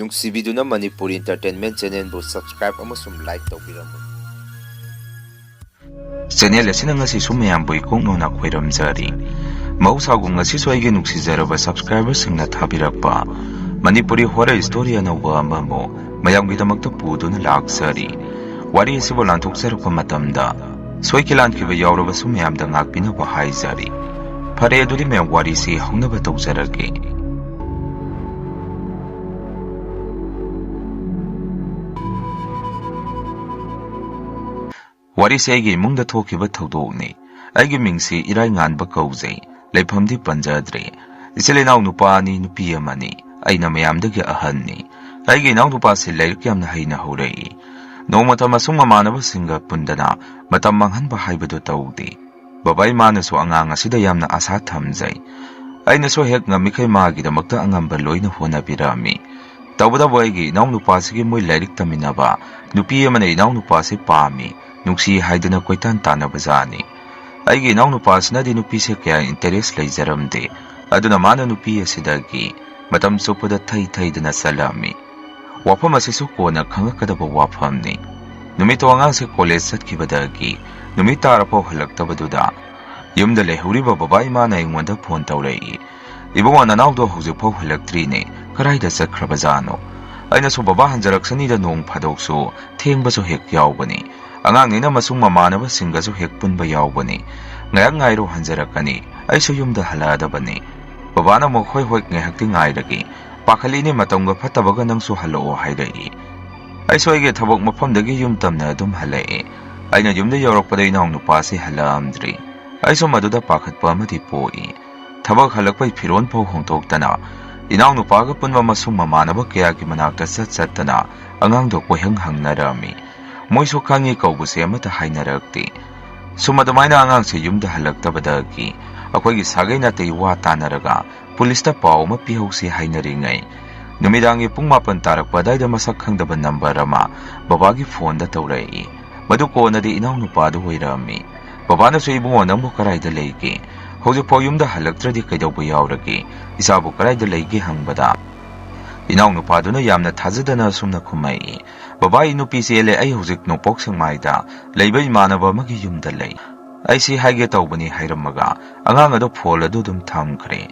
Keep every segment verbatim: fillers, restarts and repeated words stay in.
ꯅꯨꯡꯁꯤꯕꯤꯗꯨꯅ Manipuri Entertainment Channelꯕꯨ subscribe ꯑꯃꯁꯨꯡ like ꯇꯧꯕꯤꯔꯝꯃꯨ꯫ Channel ꯑꯁꯤꯅ ꯉꯁꯤꯁꯨ ꯃꯌꯥꯝꯕꯨ ꯏꯀꯣꯛ ꯅꯧꯅ ꯈꯣꯏꯔꯝꯖꯔꯤ꯫ ꯃꯍꯧꯁꯥꯒꯨꯝ ꯉꯁꯤꯁꯨ ꯑꯩꯒꯤ ꯅꯨꯡꯁꯤꯖꯔꯕ subscriberꯁꯤꯡꯅ ꯊꯥꯕꯤꯔꯛꯄ ꯃꯅꯤꯄꯨꯔꯤ horror story ꯑꯅꯧꯕ ꯑꯃꯃꯨꯛ ꯃꯌꯥꯝꯒꯤꯗꯃꯛꯇ ꯄꯨꯗꯨꯅ ꯂꯥꯛꯆꯔꯤ꯫ ꯋꯥꯔꯤ ꯑꯁꯤꯕꯨ ꯂꯥꯟꯊꯣꯛꯆꯔꯛꯄ ꯃꯇꯝꯗ ꯁꯣꯏꯈꯤ ꯂꯥꯟꯈꯤꯕ ꯌꯥꯎꯔꯕꯁꯨ ꯃꯌꯥꯝꯗ ꯉꯥꯛꯄꯤꯅꯕ ꯍꯥꯏꯖꯔꯤ꯫ ꯐꯔꯦ, ꯑꯗꯨꯗꯤ ꯃꯌꯥꯝ ꯋꯥꯔꯤꯁꯤ ꯍꯧꯅꯕ ꯇꯧꯖꯔꯒꯦ꯫ ꯋꯥꯔꯤꯁꯦ ꯑꯩꯒꯤ ꯏꯃꯨꯡꯗ ꯊꯣꯛꯈꯤꯕ ꯊꯧꯗꯣꯛꯅꯤ꯫ ꯑꯩꯒꯤ ꯃꯤꯡꯁꯤ ꯏꯔꯥꯏ ꯉꯥꯟꯕ ꯀꯧꯖꯩ꯫ ꯂꯩꯐꯝꯗꯤ ꯄꯟꯖꯗ꯭ꯔꯦ꯫ ꯏꯆꯤꯜ ꯏꯅꯥꯎ ꯅꯨꯄꯥ ꯑꯅꯤ, ꯅꯨꯄꯤ ꯑꯃꯅꯤ꯫ ꯑꯩꯅ ꯃꯌꯥꯝꯗꯒꯤ ꯑꯍꯟꯅꯤ꯫ ꯑꯩꯒꯤ ꯏꯅꯥꯎꯅꯨꯄꯥꯁꯤ ꯂꯥꯏꯔꯤꯛ ꯌꯥꯝꯅ ꯍꯩꯅ ꯍꯧꯔꯛꯏ꯫ ꯅꯣꯡꯃꯇ ꯃꯁꯨꯡ ꯃꯃꯥꯟꯅꯕꯁꯤꯡꯒ ꯄꯨꯟꯗꯅ ꯃꯇꯝ ꯃꯥꯡꯍꯟꯕ ꯍꯥꯏꯕꯗꯨ ꯇꯧꯗꯦ꯫ ꯕꯕꯥ ꯏꯃꯥꯅꯁꯨ ꯑꯉꯥꯡ ꯑꯁꯤꯗ ꯌꯥꯝꯅ ꯑꯁꯥ ꯊꯝꯖꯩ꯫ ꯑꯩꯅꯁꯨ ꯍꯦꯛ ꯉꯝꯃꯤꯈꯩ ꯃꯥꯒꯤꯗꯃꯛꯇ ꯑꯉꯝꯕ ꯂꯣꯏꯅ ꯍꯣꯠꯅꯕꯤꯔꯝꯃꯤ꯫ ꯇꯧꯕꯇꯕꯨ ꯑꯩꯒꯤ ꯏꯅꯥꯎꯅꯨꯄꯥꯁꯤꯒꯤ ꯃꯣꯏ ꯂꯥꯏꯔꯤꯛ ꯇꯝꯃꯤꯟꯅꯕ ꯅꯨꯄꯤ ꯑꯃꯅ ꯏꯅꯥꯎꯅꯨꯄꯥꯁꯤ ꯄꯥꯝꯃꯤ, ꯅꯨꯡꯁꯤ ꯍꯥꯏꯗꯨꯅ ꯀꯣꯏꯇꯥꯟ ꯇꯥꯟꯅꯕꯖꯥꯠꯅꯤ꯫ ꯑꯩꯒꯤ ꯏꯅꯥꯎꯅꯨꯄꯥꯁꯤꯅꯗꯤ ꯅꯨꯄꯤꯁꯦ ꯀꯌꯥ interest ꯂꯩꯖꯔꯝꯗꯦ꯫ ꯑꯗꯨꯅ ꯃꯥꯅ ꯅꯨꯄꯤ ꯑꯁꯤꯗꯒꯤ ꯃꯇꯝ ꯆꯨꯞꯄꯗ ꯊꯩ ꯊꯩꯗꯅ ꯆꯠꯂꯝꯃꯤ꯫ ꯋꯥꯐꯝ ꯑꯁꯤꯁꯨ ꯀꯣꯟꯅ ꯈꯪꯉꯛꯀꯗꯕ ꯋꯥꯐꯝꯅꯤ꯫ ꯅꯨꯃꯤꯠꯇꯣ ꯑꯉꯥꯡꯁꯦ college ꯆꯠꯈꯤꯕꯗꯒꯤ ꯅꯨꯃꯤꯠ ꯇꯥꯔꯐꯥꯎ ꯍꯜꯂꯛꯇꯕꯗꯨꯗ ꯌꯨꯝꯗ ꯂꯩꯍꯧꯔꯤꯕ ꯕꯕꯥ ꯏꯃꯥꯅ ꯑꯩꯉꯣꯟꯗ phone ꯇꯧꯔꯛꯏ꯫ "ꯏꯕꯨꯡꯉꯣ, ꯅꯅꯥꯎꯗꯣ ꯍꯧꯖꯤꯛꯐꯥꯎ ꯍꯜꯂꯛꯇ꯭ꯔꯤꯅꯦ, ꯀꯗꯥꯏꯗ ꯆꯠꯈ꯭ꯔꯕꯖꯥꯠꯅꯣ?" ꯑꯩꯅꯁꯨ, "ꯕꯕꯥ, ꯍꯟꯖꯔꯛꯁꯅꯤꯗ, ꯅꯣꯡ ꯐꯥꯗꯣꯛꯁꯨ ꯊꯦꯡꯕꯁꯨ ꯍꯦꯛ ꯌꯥꯎꯕꯅꯤ꯫ ꯑꯉꯥꯡꯅꯤꯅ ꯃꯁꯨꯡ ꯃꯃꯥꯟꯅꯕꯁꯤꯡꯒꯁꯨ ꯍꯦꯛ ꯄꯨꯟꯕ ꯌꯥꯎꯕꯅꯤ꯫ ꯉꯥꯏꯍꯥꯛ ꯉꯥꯏꯔꯣ, ꯍꯟꯖꯔꯛꯀꯅꯤ꯫ ꯑꯩꯁꯨ ꯌꯨꯝꯗ ꯍꯜꯂꯛꯑꯗꯕꯅꯤ꯫" ꯕꯕꯥꯅ ꯑꯃꯨꯛ, "ꯍꯣꯏ ꯍꯣꯏ, ꯉꯥꯏꯍꯥꯛꯇꯤ ꯉꯥꯏꯔꯒꯦ꯫ ꯄꯥꯈꯠꯂꯤꯅꯦ, ꯃꯇꯝꯒ ꯐꯠꯇꯕꯒ ꯅꯪꯁꯨ ꯍꯜꯂꯛꯑꯣ" ꯍꯥꯏꯔꯛꯏ꯫ ꯑꯩꯁꯨ ꯑꯩꯒꯤ ꯊꯕꯛ ꯃꯐꯝꯗꯒꯤ ꯌꯨꯝ ꯇꯝꯅ ꯑꯗꯨꯝ ꯍꯜꯂꯛꯑꯦ꯫ ꯑꯩꯅ ꯌꯨꯝꯗ ꯌꯧꯔꯛꯄꯗ ꯏꯅꯥꯎꯅꯨꯄꯥꯁꯤ ꯍꯜꯂꯛꯑꯝꯗ꯭ꯔꯤ꯫ ꯑꯩꯁꯨ ꯃꯗꯨꯗ ꯄꯥꯈꯠꯄ ꯑꯃꯗꯤ ꯄꯣꯛꯏ꯫ ꯊꯕꯛ ꯍꯜꯂꯛꯄꯩ ꯐꯤꯔꯣꯜ ꯐꯥꯎ ꯍꯣꯡꯗꯣꯛꯇꯅ ꯏꯅꯥꯎꯅꯨꯄꯥꯒ ꯄꯨꯟꯕ ꯃꯁꯨꯡ ꯃꯃꯥꯟꯅꯕ ꯀꯌꯥꯒꯤ ꯃꯅꯥꯛꯇ ꯆꯠ ꯆꯠꯇꯅ ꯑꯉꯥꯡꯗꯣ ꯀꯣꯏꯍꯪ ꯍꯪꯅꯔꯝꯃꯤ꯫ ꯃꯣꯏꯁꯨ ꯈꯪꯉꯤ ꯀꯧꯕꯁꯦ ꯑꯃꯠꯇ ꯍꯥꯏꯅꯔꯛꯇꯦ꯫ ꯁꯨꯝ ꯑꯗꯨꯃꯥꯏꯅ ꯑꯉꯥꯡꯁꯦ ꯌꯨꯝꯗ ꯍꯜꯂꯛꯇꯕꯗꯒꯤ ꯑꯩꯈꯣꯏꯒꯤ ꯁꯥꯒꯩ ꯅꯥꯇꯩ ꯋꯥ ꯇꯥꯅꯔꯒ ꯄꯨꯂꯤꯁꯇ ꯄꯥꯎ ꯑꯃ ꯄꯤꯍꯧꯁꯤ ꯍꯥꯏꯅꯔꯤꯉꯩ, ꯅꯨꯃꯤꯗꯥꯡꯒꯤ ꯄꯨꯡ ꯃꯥꯄꯟ ꯇꯥꯔꯛꯄ ꯑꯗꯥꯏꯗ ꯃꯁꯛ ꯈꯪꯗꯕ number ꯑꯃ ꯕꯕꯥꯒꯤ phoneꯗ ꯇꯧꯔꯛꯏ꯫ ꯃꯗꯨ ꯀꯣꯟꯅꯗꯤ ꯏꯅꯥꯎꯅꯨꯄꯥꯗꯨ ꯑꯣꯏꯔꯝꯃꯤ꯫ ꯕꯕꯥꯅꯁꯨ, "ꯏꯕꯨꯡꯉꯣ, ꯅꯪꯕꯨ ꯀꯗꯥꯏꯗ ꯂꯩꯒꯦ? ꯍꯧꯖꯤꯛꯐꯥꯎ ꯌꯨꯝꯗ ꯍꯜꯂꯛꯇ꯭ꯔꯗꯤ ꯀꯩꯗꯧꯕ ꯌꯥꯎꯔꯒꯦ? ꯏꯆꯥꯕꯨ ꯀꯗꯥꯏꯗ ꯂꯩꯒꯦ?" ꯍꯪꯕꯗ, ꯏꯅꯥꯎꯅꯨꯄꯥꯗꯨꯅ ꯌꯥꯝꯅ ꯊꯥꯖꯗꯅ ꯑꯁꯨꯝꯅ ꯈꯨꯝꯃꯛꯏ, "ꯕꯕꯥ, ꯑꯩ ꯅꯨꯄꯤ ꯆꯦꯜꯂꯦ, ꯑꯩ ꯍꯧꯖꯤꯛ ꯅꯣꯡꯄꯣꯛ ꯁꯦꯛꯃꯥꯏꯗ ꯂꯩꯕ ꯏꯃꯥꯟꯅꯕ ꯑꯃꯒꯤ ꯌꯨꯝꯗ ꯂꯩ꯫ ꯑꯩ ꯁꯤ ꯍꯥꯏꯒꯦ ꯇꯧꯕꯅꯤ" ꯍꯥꯏꯔꯝꯃꯒ ꯑꯉꯥꯡ ꯑꯗꯨ ꯐꯣꯟ ꯑꯗꯨ ꯑꯗꯨꯝ ꯊꯝꯈ꯭ꯔꯦ꯫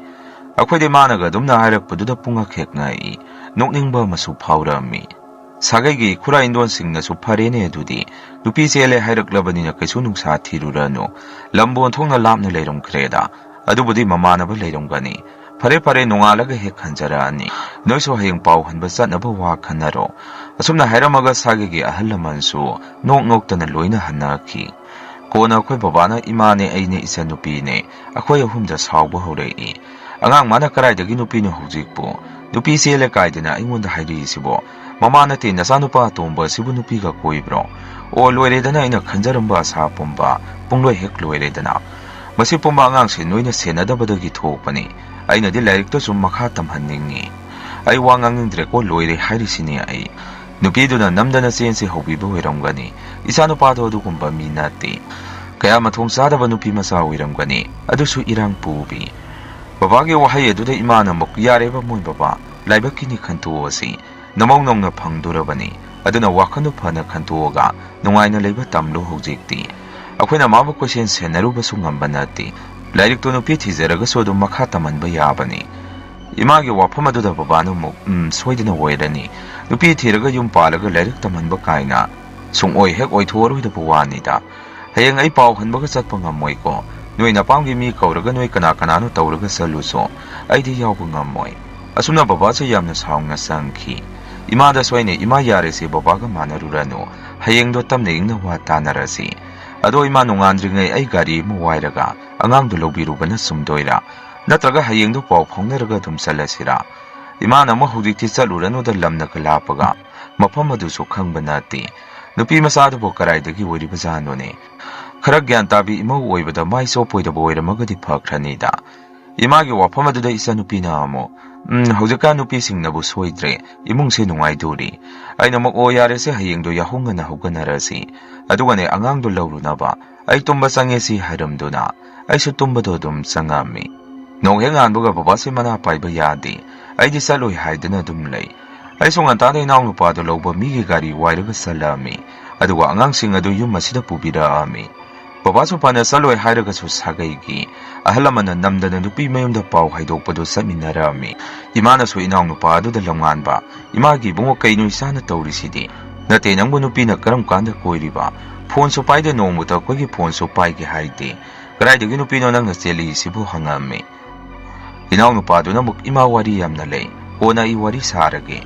ꯑꯩꯈꯣꯏꯗꯤ ꯃꯥꯅꯒ ꯑꯗꯨꯝꯅ ꯍꯥꯏꯔꯛꯄꯗꯨꯗ ꯄꯨꯡꯉꯛ ꯍꯦꯛ ꯉꯛꯏ, ꯅꯣꯛꯅꯤꯡꯕ ꯑꯃꯁꯨ ꯐꯥꯎꯔꯛꯑꯝꯃꯤ꯫ ꯁꯥꯒꯩꯒꯤ ꯈꯨꯔꯥ ꯏꯟꯗꯣꯟꯁꯤꯡꯅꯁꯨ "ꯐꯔꯦꯅꯦ ꯑꯗꯨꯗꯤ, ꯅꯨꯄꯤ ꯆꯦꯜꯂꯦ ꯍꯥꯏꯔꯛꯂꯕꯅꯤꯅ ꯀꯩꯁꯨ ꯅꯨꯡꯁꯥ ꯊꯤꯔꯨꯔꯅꯨ, ꯂꯝꯕꯨ ꯑꯣꯟꯊꯣꯛꯅ ꯂꯥꯞꯅ ꯂꯩꯔꯝꯈ꯭ꯔꯦꯗ, ꯑꯗꯨꯕꯨꯗꯤ ꯃꯃꯥꯟꯅꯕ ꯂꯩꯔꯝꯒꯅꯤ, ꯐꯔꯦ ꯐꯔꯦ, ꯅꯣꯡꯉꯥꯜꯂꯒ ꯍꯦꯛ ꯍꯟꯖꯔꯛꯑꯅꯤ, ꯅꯣꯏꯁꯨ ꯍꯌꯦꯡ ꯄꯥꯎ ꯍꯟꯕ ꯆꯠꯅꯕ ꯋꯥ ꯈꯟꯅꯔꯣ"꯫ ꯑꯁꯨꯝꯅ ꯍꯥꯏꯔꯝꯃꯒ ꯁꯥꯒꯩꯒꯤ ꯑꯍꯜ ꯂꯃꯟꯁꯨ ꯅꯣꯛ ꯅꯣꯛꯇꯅ ꯂꯣꯏꯅ ꯍꯟꯅꯈꯤ꯫ ꯀꯣꯟꯅ ꯑꯩꯈꯣꯏ ꯕꯕꯥꯅ "ꯏꯃꯥꯅꯦ, ꯑꯩꯅꯦ, ꯏꯆꯟꯅꯨꯄꯤꯅꯦ, ꯑꯩꯈꯣꯏ ꯑꯍꯨꯝꯗ ꯁꯥꯎꯕ ꯍꯧꯔꯛꯏ꯫ "ꯑꯉꯥꯡ ꯃꯥꯅ ꯀꯗꯥꯏꯗꯒꯤ ꯅꯨꯄꯤꯅꯣ ꯍꯧꯖꯤꯛꯄꯨ? ꯅꯨꯄꯤ ꯆꯦꯜꯂꯦ ꯀꯥꯏꯗꯅ ꯑꯩꯉꯣꯟꯗ ꯍꯥꯏꯔꯛꯏꯁꯤꯕꯣ? ꯃꯃꯥ ꯅꯠꯇꯦ ꯅꯆꯥꯅꯨꯄꯥ ꯑꯇꯣꯝꯕ ꯑꯁꯤꯕꯨ ꯅꯨꯄꯤꯒ ꯀꯣꯏꯕ꯭ꯔꯣ? ꯑꯣ, ꯂꯣꯏꯔꯦꯗꯅ, ꯑꯩꯅ ꯈꯟꯖꯔꯝꯕ ꯑꯁꯥ ꯄꯨꯝꯕ ꯄꯨꯡꯂꯣꯏ ꯍꯦꯛ ꯂꯣꯏꯔꯦꯗꯅ꯫ ꯃꯁꯤ ꯄꯨꯝꯕ ꯑꯉꯥꯡꯁꯦ ꯅꯣꯏꯅ ꯁꯦꯟꯅꯗꯕꯗꯒꯤ ꯊꯣꯛꯄꯅꯤ꯫ ꯑꯩꯅꯗꯤ ꯂꯥꯏꯔꯤꯛꯇ ꯁꯨꯝ ꯃꯈꯥ ꯇꯝꯍꯟꯅꯤꯡꯉꯤ꯫ ꯑꯩ ꯋꯥ ꯉꯥꯡꯅꯤꯡꯗ꯭ꯔꯦꯀꯣ, ꯂꯣꯏꯔꯦ ꯍꯥꯏꯔꯤꯁꯤꯅꯤ ꯑꯩ꯫ ꯅꯨꯄꯤꯗꯨꯅ ꯅꯝꯗꯅ ꯆꯦꯟꯁꯤ ꯍꯧꯕꯤꯕ ꯑꯣꯏꯔꯝꯒꯅꯤ꯫ ꯏꯆꯥꯅꯨꯄꯥꯗꯣ ꯑꯗꯨꯒꯨꯝꯕ ꯃꯤ ꯅꯠꯇꯦ꯫ ꯀꯌꯥ ꯃꯊꯣꯡ ꯆꯥꯗꯕ ꯅꯨꯄꯤ ꯃꯆꯥ ꯑꯣꯏꯔꯝꯒꯅꯤ, ꯑꯗꯨꯁꯨ ꯏꯔꯥꯡ ꯄꯨꯕꯤ"꯫ ꯕꯕꯥꯒꯤ ꯋꯥꯍꯩ ꯑꯗꯨꯗ ꯏꯃꯥꯅ ꯑꯃꯨꯛ, "ꯌꯥꯔꯦꯕ ꯃꯣꯏ ꯕꯕꯥ, ꯂꯥꯏꯕꯛꯀꯤꯅꯤ ꯈꯟꯇꯣꯛꯑꯁꯤ꯫ ꯅꯃꯧ ꯅꯧꯅ ꯐꯪꯗꯣꯔꯕꯅꯤ, ꯑꯗꯨꯅ ꯋꯥꯈꯜꯗꯨ ꯐꯅ ꯈꯟꯇꯣꯛꯑꯒ ꯅꯨꯡꯉꯥꯏꯅ ꯂꯩꯕ ꯇꯝꯂꯨ ꯍꯧꯖꯤꯛꯇꯤ꯫ ꯑꯩꯈꯣꯏꯅ ꯃꯥꯕꯨ ꯀꯣꯏꯁꯦꯟ ꯁꯦꯟꯅꯔꯨꯕꯁꯨ ꯉꯝꯕ ꯅꯠꯇꯦ꯫ ꯂꯥꯏꯔꯤꯛꯇꯨ ꯅꯨꯄꯤ ꯊꯤꯖꯔꯒꯁꯨ ꯑꯗꯨꯝ ꯃꯈꯥ ꯇꯝꯍꯟꯕ ꯌꯥꯕꯅꯤ"꯫ ꯏꯃꯥꯒꯤ ꯋꯥꯐꯝ ꯑꯗꯨꯗ ꯕꯕꯥꯅ ꯑꯃꯨꯛ, "ꯎꯝ, ꯁꯣꯏꯗꯅ ꯑꯣꯏꯔꯅꯤ꯫ ꯅꯨꯄꯤ ꯊꯤꯔꯒ ꯌꯨꯝ ꯄꯥꯜꯂꯒ ꯂꯥꯏꯔꯤꯛ ꯇꯝꯍꯟꯕ ꯀꯥꯏꯅ ꯁꯨꯡꯑꯣꯏ ꯍꯦꯛ ꯑꯣꯏꯊꯣꯛꯑꯔꯣꯏꯗꯕ ꯋꯥꯅꯤꯗ꯫ ꯍꯌꯦꯡ ꯑꯩ ꯄꯥꯎ ꯍꯟꯕꯒ ꯆꯠꯄ ꯉꯝꯃꯣꯏꯀꯣ꯫ ꯅꯣꯏ ꯅꯄꯥꯝꯒꯤ ꯃꯤ ꯀꯧꯔꯒ ꯅꯣꯏ ꯀꯅꯥ ꯀꯅꯥꯅꯣ ꯇꯧꯔꯒ ꯆꯠꯂꯨꯁꯨ, ꯑꯩꯗꯤ ꯌꯥꯎꯕ ꯉꯝꯃꯣꯏ"꯫ ꯑꯁꯨꯝꯅ ꯕꯕꯥꯁꯦ ꯌꯥꯝꯅ ꯁꯥꯎꯅ ꯆꯪꯈꯤ꯫ ꯏꯃꯥꯗꯁꯨ ꯑꯩꯅ, "ꯏꯃꯥ, ꯌꯥꯔꯦꯁꯦ, ꯕꯕꯥꯒ ꯃꯥꯟꯅꯔꯨꯔꯅꯨ꯫ ꯍꯌꯦꯡꯗꯣ ꯇꯞꯅ ꯏꯪꯅ ꯋꯥ ꯇꯥꯅꯔꯁꯤ꯫ ꯑꯗꯣ ꯏꯃꯥ, ꯅꯣꯡꯉꯥꯟꯗ꯭ꯔꯤꯉꯩ ꯑꯩ ꯒꯥꯔꯤ ꯑꯃ ꯋꯥꯏꯔꯒ ꯑꯉꯥꯡꯗꯣ ꯂꯧꯕꯤꯔꯨꯕꯅ ꯆꯨꯝꯗꯣꯏꯔꯥ? ꯅꯠꯇ꯭ꯔꯒ ꯍꯌꯦꯡꯗꯣ ꯄꯥꯎ ꯐꯥꯎꯅꯔꯒ ꯑꯗꯨꯝ ꯆꯠꯂꯁꯤꯔꯥ?" ꯏꯃꯥꯅ ꯑꯃꯨꯛ, "ꯍꯧꯖꯤꯛꯇꯤ ꯆꯠꯂꯨꯔꯅꯨꯗ, ꯂꯝꯅꯒ ꯂꯥꯞꯄꯒ ꯃꯐꯝ ꯑꯗꯨꯁꯨ ꯈꯪꯕ ꯅꯠꯇꯦ꯫ ꯅꯨꯄꯤ ꯃꯆꯥꯗꯨꯕꯨ ꯀꯗꯥꯏꯗꯒꯤ ꯑꯣꯏꯔꯤꯕꯖꯥꯠꯅꯣꯅꯦ? ꯈꯔ ꯒ꯭ꯌꯥꯟ ꯇꯥꯕꯤ ꯏꯃꯧ ꯑꯣꯏꯕꯗ ꯃꯥꯏ ꯆꯣꯞꯄꯣꯏꯗꯕ ꯑꯣꯏꯔꯝꯃꯒꯗꯤ ꯐꯈ꯭ꯔꯅꯤꯗ"꯫ ꯏꯃꯥꯒꯤ ꯋꯥꯐꯝ ꯑꯗꯨꯗ ꯏꯆꯟꯅꯨꯄꯤꯅ ꯑꯃꯨꯛ, "ꯎꯝ, ꯍꯧꯖꯤꯛꯀꯥꯟ ꯅꯨꯄꯤꯁꯤꯡꯅꯕꯨ ꯁꯣꯏꯗ꯭ꯔꯦ, ꯏꯃꯨꯡꯁꯦ ꯅꯨꯡꯉꯥꯏꯗꯣꯔꯤ"꯫ ꯑꯩꯅ ꯑꯃꯨꯛ, "ꯑꯣ, ꯌꯥꯔꯦꯁꯦ, ꯍꯌꯦꯡꯗꯣ ꯌꯥꯍꯧ ꯉꯟꯅ ꯍꯧꯒꯠꯅꯔꯁꯤ꯫ ꯑꯗꯨꯒꯅꯦ, ꯑꯉꯥꯡꯗꯣ ꯂꯧꯔꯨꯅꯕ꯫ ꯑꯩ ꯇꯨꯝꯕ ꯆꯪꯉꯦ" ꯁꯤ ꯍꯥꯏꯔꯝꯗꯨꯅ ꯑꯩꯁꯨ ꯇꯨꯝꯕꯗꯣ ꯑꯗꯨꯝ ꯆꯪꯉꯝꯃꯤ꯫ ꯅꯣꯡ ꯍꯦꯛ ꯉꯥꯟꯕꯒ ꯕꯕꯥꯁꯦ ꯃꯅꯥ ꯄꯥꯏꯕ ꯌꯥꯗꯦ꯫ ꯑꯩꯗꯤ ꯆꯠꯂꯣꯏ ꯍꯥꯏꯗꯅ ꯑꯗꯨꯝ ꯂꯩ꯫ ꯑꯩꯁꯨ ꯉꯟꯇꯥꯅ ꯏꯅꯥꯎꯅꯨꯄꯥꯗꯨ ꯂꯧꯕ ꯃꯤꯒꯤ ꯒꯥꯔꯤ ꯋꯥꯏꯔꯒ ꯆꯠꯂꯛꯑꯝꯃꯤ꯫ ꯑꯗꯨꯒ ꯑꯉꯥꯡꯁꯤꯡ ꯑꯗꯨ ꯌꯨꯝ ꯑꯁꯤꯗ ꯄꯨꯕꯤꯔꯛꯑꯝꯃꯤ꯫ ꯕꯕꯥꯁꯨ ꯐꯅ ꯆꯠꯂꯣꯏ ꯍꯥꯏꯔꯒꯁꯨ ꯁꯥꯒꯩꯒꯤ ꯑꯍꯜ ꯑꯃꯅ ꯅꯝꯗꯅ ꯅꯨꯄꯤ ꯃꯌꯨꯝꯗ ꯄꯥꯎ ꯍꯥꯏꯗꯣꯛꯄꯗꯨ ꯆꯠꯃꯤꯟꯅꯔꯛꯑꯝꯃꯤ꯫ ꯏꯃꯥꯅꯁꯨ ꯏꯅꯥꯎꯅꯨꯄꯥ ꯑꯗꯨꯗ ꯂꯝꯉꯥꯟꯕ, "ꯏꯃꯥꯒꯤ ꯏꯕꯨꯡꯉꯣ, ꯀꯩꯅꯣ ꯏꯆꯥꯅ ꯇꯧꯔꯤꯁꯤꯗꯤ? ꯅꯠꯇꯦ, ꯅꯪꯕꯨ ꯅꯨꯄꯤꯅ ꯀꯔꯝ ꯀꯥꯟꯗ ꯀꯣꯏꯔꯤꯕ? ꯐꯣꯟꯁꯨ ꯄꯥꯏꯗꯦ, ꯅꯣꯡꯃꯇ ꯑꯩꯈꯣꯏꯒꯤ ꯐꯣꯟꯁꯨ ꯄꯥꯏꯒꯦ ꯍꯥꯏꯗꯦ꯫ ꯀꯗꯥꯏꯗꯒꯤ ꯅꯨꯄꯤꯅꯣ ꯅꯪꯅ ꯆꯦꯜꯂꯤꯁꯤꯕꯨ?" ꯍꯪꯉꯛꯑꯝꯃꯤ꯫ ꯏꯅꯥꯎꯅꯨꯄꯥꯗꯨꯅ ꯑꯃꯨꯛ, "ꯏꯃꯥ, ꯋꯥꯔꯤ ꯌꯥꯝꯅ ꯂꯩ, ꯀꯣꯟꯅ ꯑꯩ ꯋꯥꯔꯤ ꯁꯥꯔꯒꯦ꯫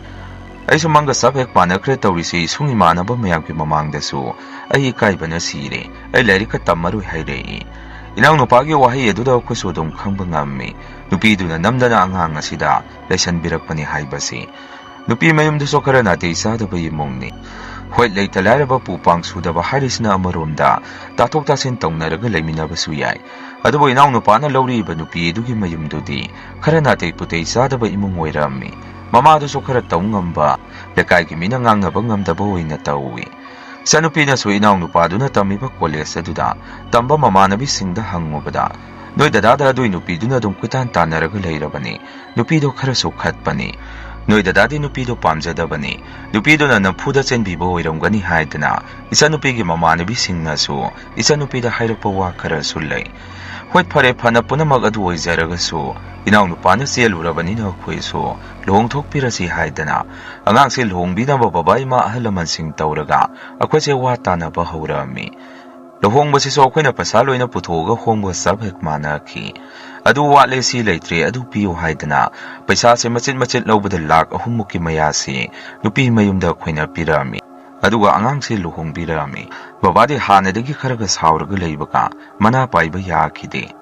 ꯑꯩꯁꯨ ꯃꯪꯒ ꯆꯞ ꯍꯦꯛ ꯃꯥꯟꯅꯈ꯭ꯔꯦ ꯇꯧꯔꯤꯁꯦ, ꯏꯁꯨꯡ ꯏꯃꯥꯟꯅꯕ ꯃꯌꯥꯝꯒꯤ ꯃꯃꯥꯡꯗꯁꯨ ꯑꯩ ꯏꯀꯥꯏꯕꯅ ꯁꯤꯔꯦ꯫ ꯑꯩ ꯂꯥꯏꯔꯤꯛꯀ ꯇꯝꯃꯔꯣꯏ" ꯍꯥꯏꯔꯛꯏ꯫ ꯏꯅꯥꯎꯅꯨꯄꯥꯒꯤ ꯋꯥꯍꯩ ꯑꯗꯨꯗ ꯑꯩꯈꯣꯏꯁꯨ ꯑꯗꯨꯝ ꯈꯪꯕ ꯉꯝꯃꯤ, ꯅꯨꯄꯤꯗꯨꯅ ꯅꯝꯗꯅ ꯑꯉꯥꯡ ꯑꯁꯤꯗ ꯂꯩꯁꯟꯕꯤꯔꯛꯄꯅꯤ ꯍꯥꯏꯕꯁꯤ꯫ ꯅꯨꯄꯤ ꯃꯌꯨꯝꯗꯨꯁꯨ ꯈꯔ ꯅꯥꯇꯩ ꯆꯥꯗꯕ ꯏꯃꯨꯡꯅꯤ꯫ ꯍꯣꯏ, ꯂꯩꯇ ꯂꯥꯏꯔꯕ ꯄꯨ ꯄꯥꯡ ꯁꯨꯗꯕ ꯍꯥꯏꯔꯤꯁꯤꯅ ꯑꯃꯔꯣꯝꯗ ꯇꯥꯊꯣꯛ ꯇꯥꯁꯤꯟ ꯇꯧꯅꯔꯒ ꯂꯩꯃꯤꯟꯅꯕꯁꯨ ꯌꯥꯏ꯫ ꯑꯗꯨꯕꯨ ꯏꯅꯥꯎꯅꯨꯄꯥꯅ ꯂꯧꯔꯤꯕ ꯅꯨꯄꯤ ꯑꯗꯨꯒꯤ ꯃꯌꯨꯝꯗꯨꯗꯤ ꯈꯔ ꯅꯥꯇꯩ ꯄꯨꯇꯩ ꯆꯥꯗꯕ ꯏꯃꯨꯡ ꯑꯣꯏꯔꯝꯃꯤ꯫ ꯃꯃꯥꯗꯨꯁꯨ ꯈꯔ ꯇꯧ ꯉꯝꯕ, ꯂꯩꯀꯥꯏꯒꯤ ꯃꯤꯅ ꯉꯥꯡꯅꯕ ꯉꯝꯗꯕ ꯑꯣꯏꯅ ꯇꯧꯏ꯫ ꯏꯆꯥꯅꯨꯄꯤꯅꯁꯨ ꯏꯅꯥꯎꯅꯨꯄꯥꯗꯨꯅ ꯇꯝꯃꯤꯕ ꯀꯣꯂꯦꯖ ꯑꯗꯨꯗ ꯇꯝꯕ ꯃꯃꯥꯟꯅꯕꯤꯁꯤꯡꯗ ꯍꯪꯉꯨꯕꯗ, "ꯅꯣꯏ ꯗꯗꯥꯗ ꯑꯗꯨꯏ ꯅꯨꯄꯤꯗꯨꯅ ꯑꯗꯨꯝ ꯀꯣꯏꯇꯥꯟ ꯇꯥꯟꯅꯔꯒ ꯂꯩꯔꯕꯅꯤ꯫ ꯅꯨꯄꯤꯗꯣ ꯈꯔꯁꯨ ꯈꯠꯄꯅꯤ꯫ ꯅꯣꯏ ꯗꯗꯥꯗꯤ ꯅꯨꯄꯤꯗꯣ ꯄꯥꯝꯖꯗꯕꯅꯤ꯫ ꯅꯨꯄꯤꯗꯨꯅ ꯅꯝꯐꯨꯗ ꯆꯦꯟꯕꯤꯕ ꯑꯣꯏꯔꯝꯒꯅꯤ" ꯍꯥꯏꯗꯅ ꯏꯆꯥꯅꯨꯄꯤꯒꯤ ꯃꯃꯥꯟꯅꯕꯤꯁꯤꯡꯅꯁꯨ ꯏꯆꯥꯅꯨꯄꯤꯗ ꯍꯥꯏꯔꯛꯄ ꯋꯥ ꯈꯔꯁꯨ ꯂꯩ꯫ ꯍꯣꯏ, ꯐꯔꯦ, ꯐꯅ ꯄꯨꯝꯅꯃꯛ ꯑꯗꯨ ꯑꯣꯏꯖꯔꯒꯁꯨ, ꯏꯅꯥꯎꯅꯨꯄꯥꯅ ꯆꯦꯜꯂꯨꯔꯕꯅꯤꯅ ꯑꯩꯈꯣꯏꯁꯨ ꯂꯨꯍꯣꯡꯊꯣꯛꯄꯤꯔꯁꯤ ꯍꯥꯏꯗꯅ ꯑꯉꯥꯡꯁꯦ ꯂꯨꯍꯣꯡꯕꯤꯅꯕ ꯕꯕꯥ ꯏꯃꯥ ꯑꯍꯜ ꯂꯃꯟꯁꯤꯡ ꯇꯧꯔꯒ ꯑꯩꯈꯣꯏꯁꯦ ꯋꯥ ꯇꯥꯅꯕ ꯍꯧꯔꯛꯑꯝꯃꯤ꯫ ꯂꯨꯍꯣꯡꯕꯁꯤꯁꯨ ꯑꯩꯈꯣꯏꯅ ꯄꯩꯁꯥ ꯂꯣꯏꯅ ꯄꯨꯊꯣꯛꯑꯒ ꯍꯣꯡꯕꯒ ꯆꯞ ꯍꯦꯛ ꯃꯥꯟꯅꯈꯤ꯫ "ꯑꯗꯨ ꯋꯥꯠꯂꯦ, ꯁꯤ ꯂꯩꯇ꯭ꯔꯦ, ꯑꯗꯨ ꯄꯤꯌꯨ" ꯍꯥꯏꯗꯅ ꯄꯩꯁꯥꯁꯦ ꯃꯆꯤꯠ ꯃꯆꯤꯠ ꯂꯧꯕꯗ ꯂꯥꯈ ꯑꯍꯨꯝꯃꯨꯛꯀꯤ ꯃꯌꯥꯁꯤ ꯅꯨꯄꯤ ꯃꯌꯨꯝꯗ ꯑꯩꯈꯣꯏꯅ ꯄꯤꯔꯛꯑꯝꯃꯤ꯫ ꯑꯗꯨꯒ ꯑꯉꯥꯡꯁꯦ ꯂꯨꯍꯣꯡꯕꯤꯔꯛꯑꯝꯃꯤ꯫ ꯕꯕꯥꯗꯤ ꯍꯥꯟꯅꯗꯒꯤ ꯈꯔꯒ ꯁꯥꯎꯔꯒ ꯂꯩꯕꯒ ꯃꯅꯥ ꯄꯥꯏꯕ ꯌꯥꯈꯤꯗꯦ꯫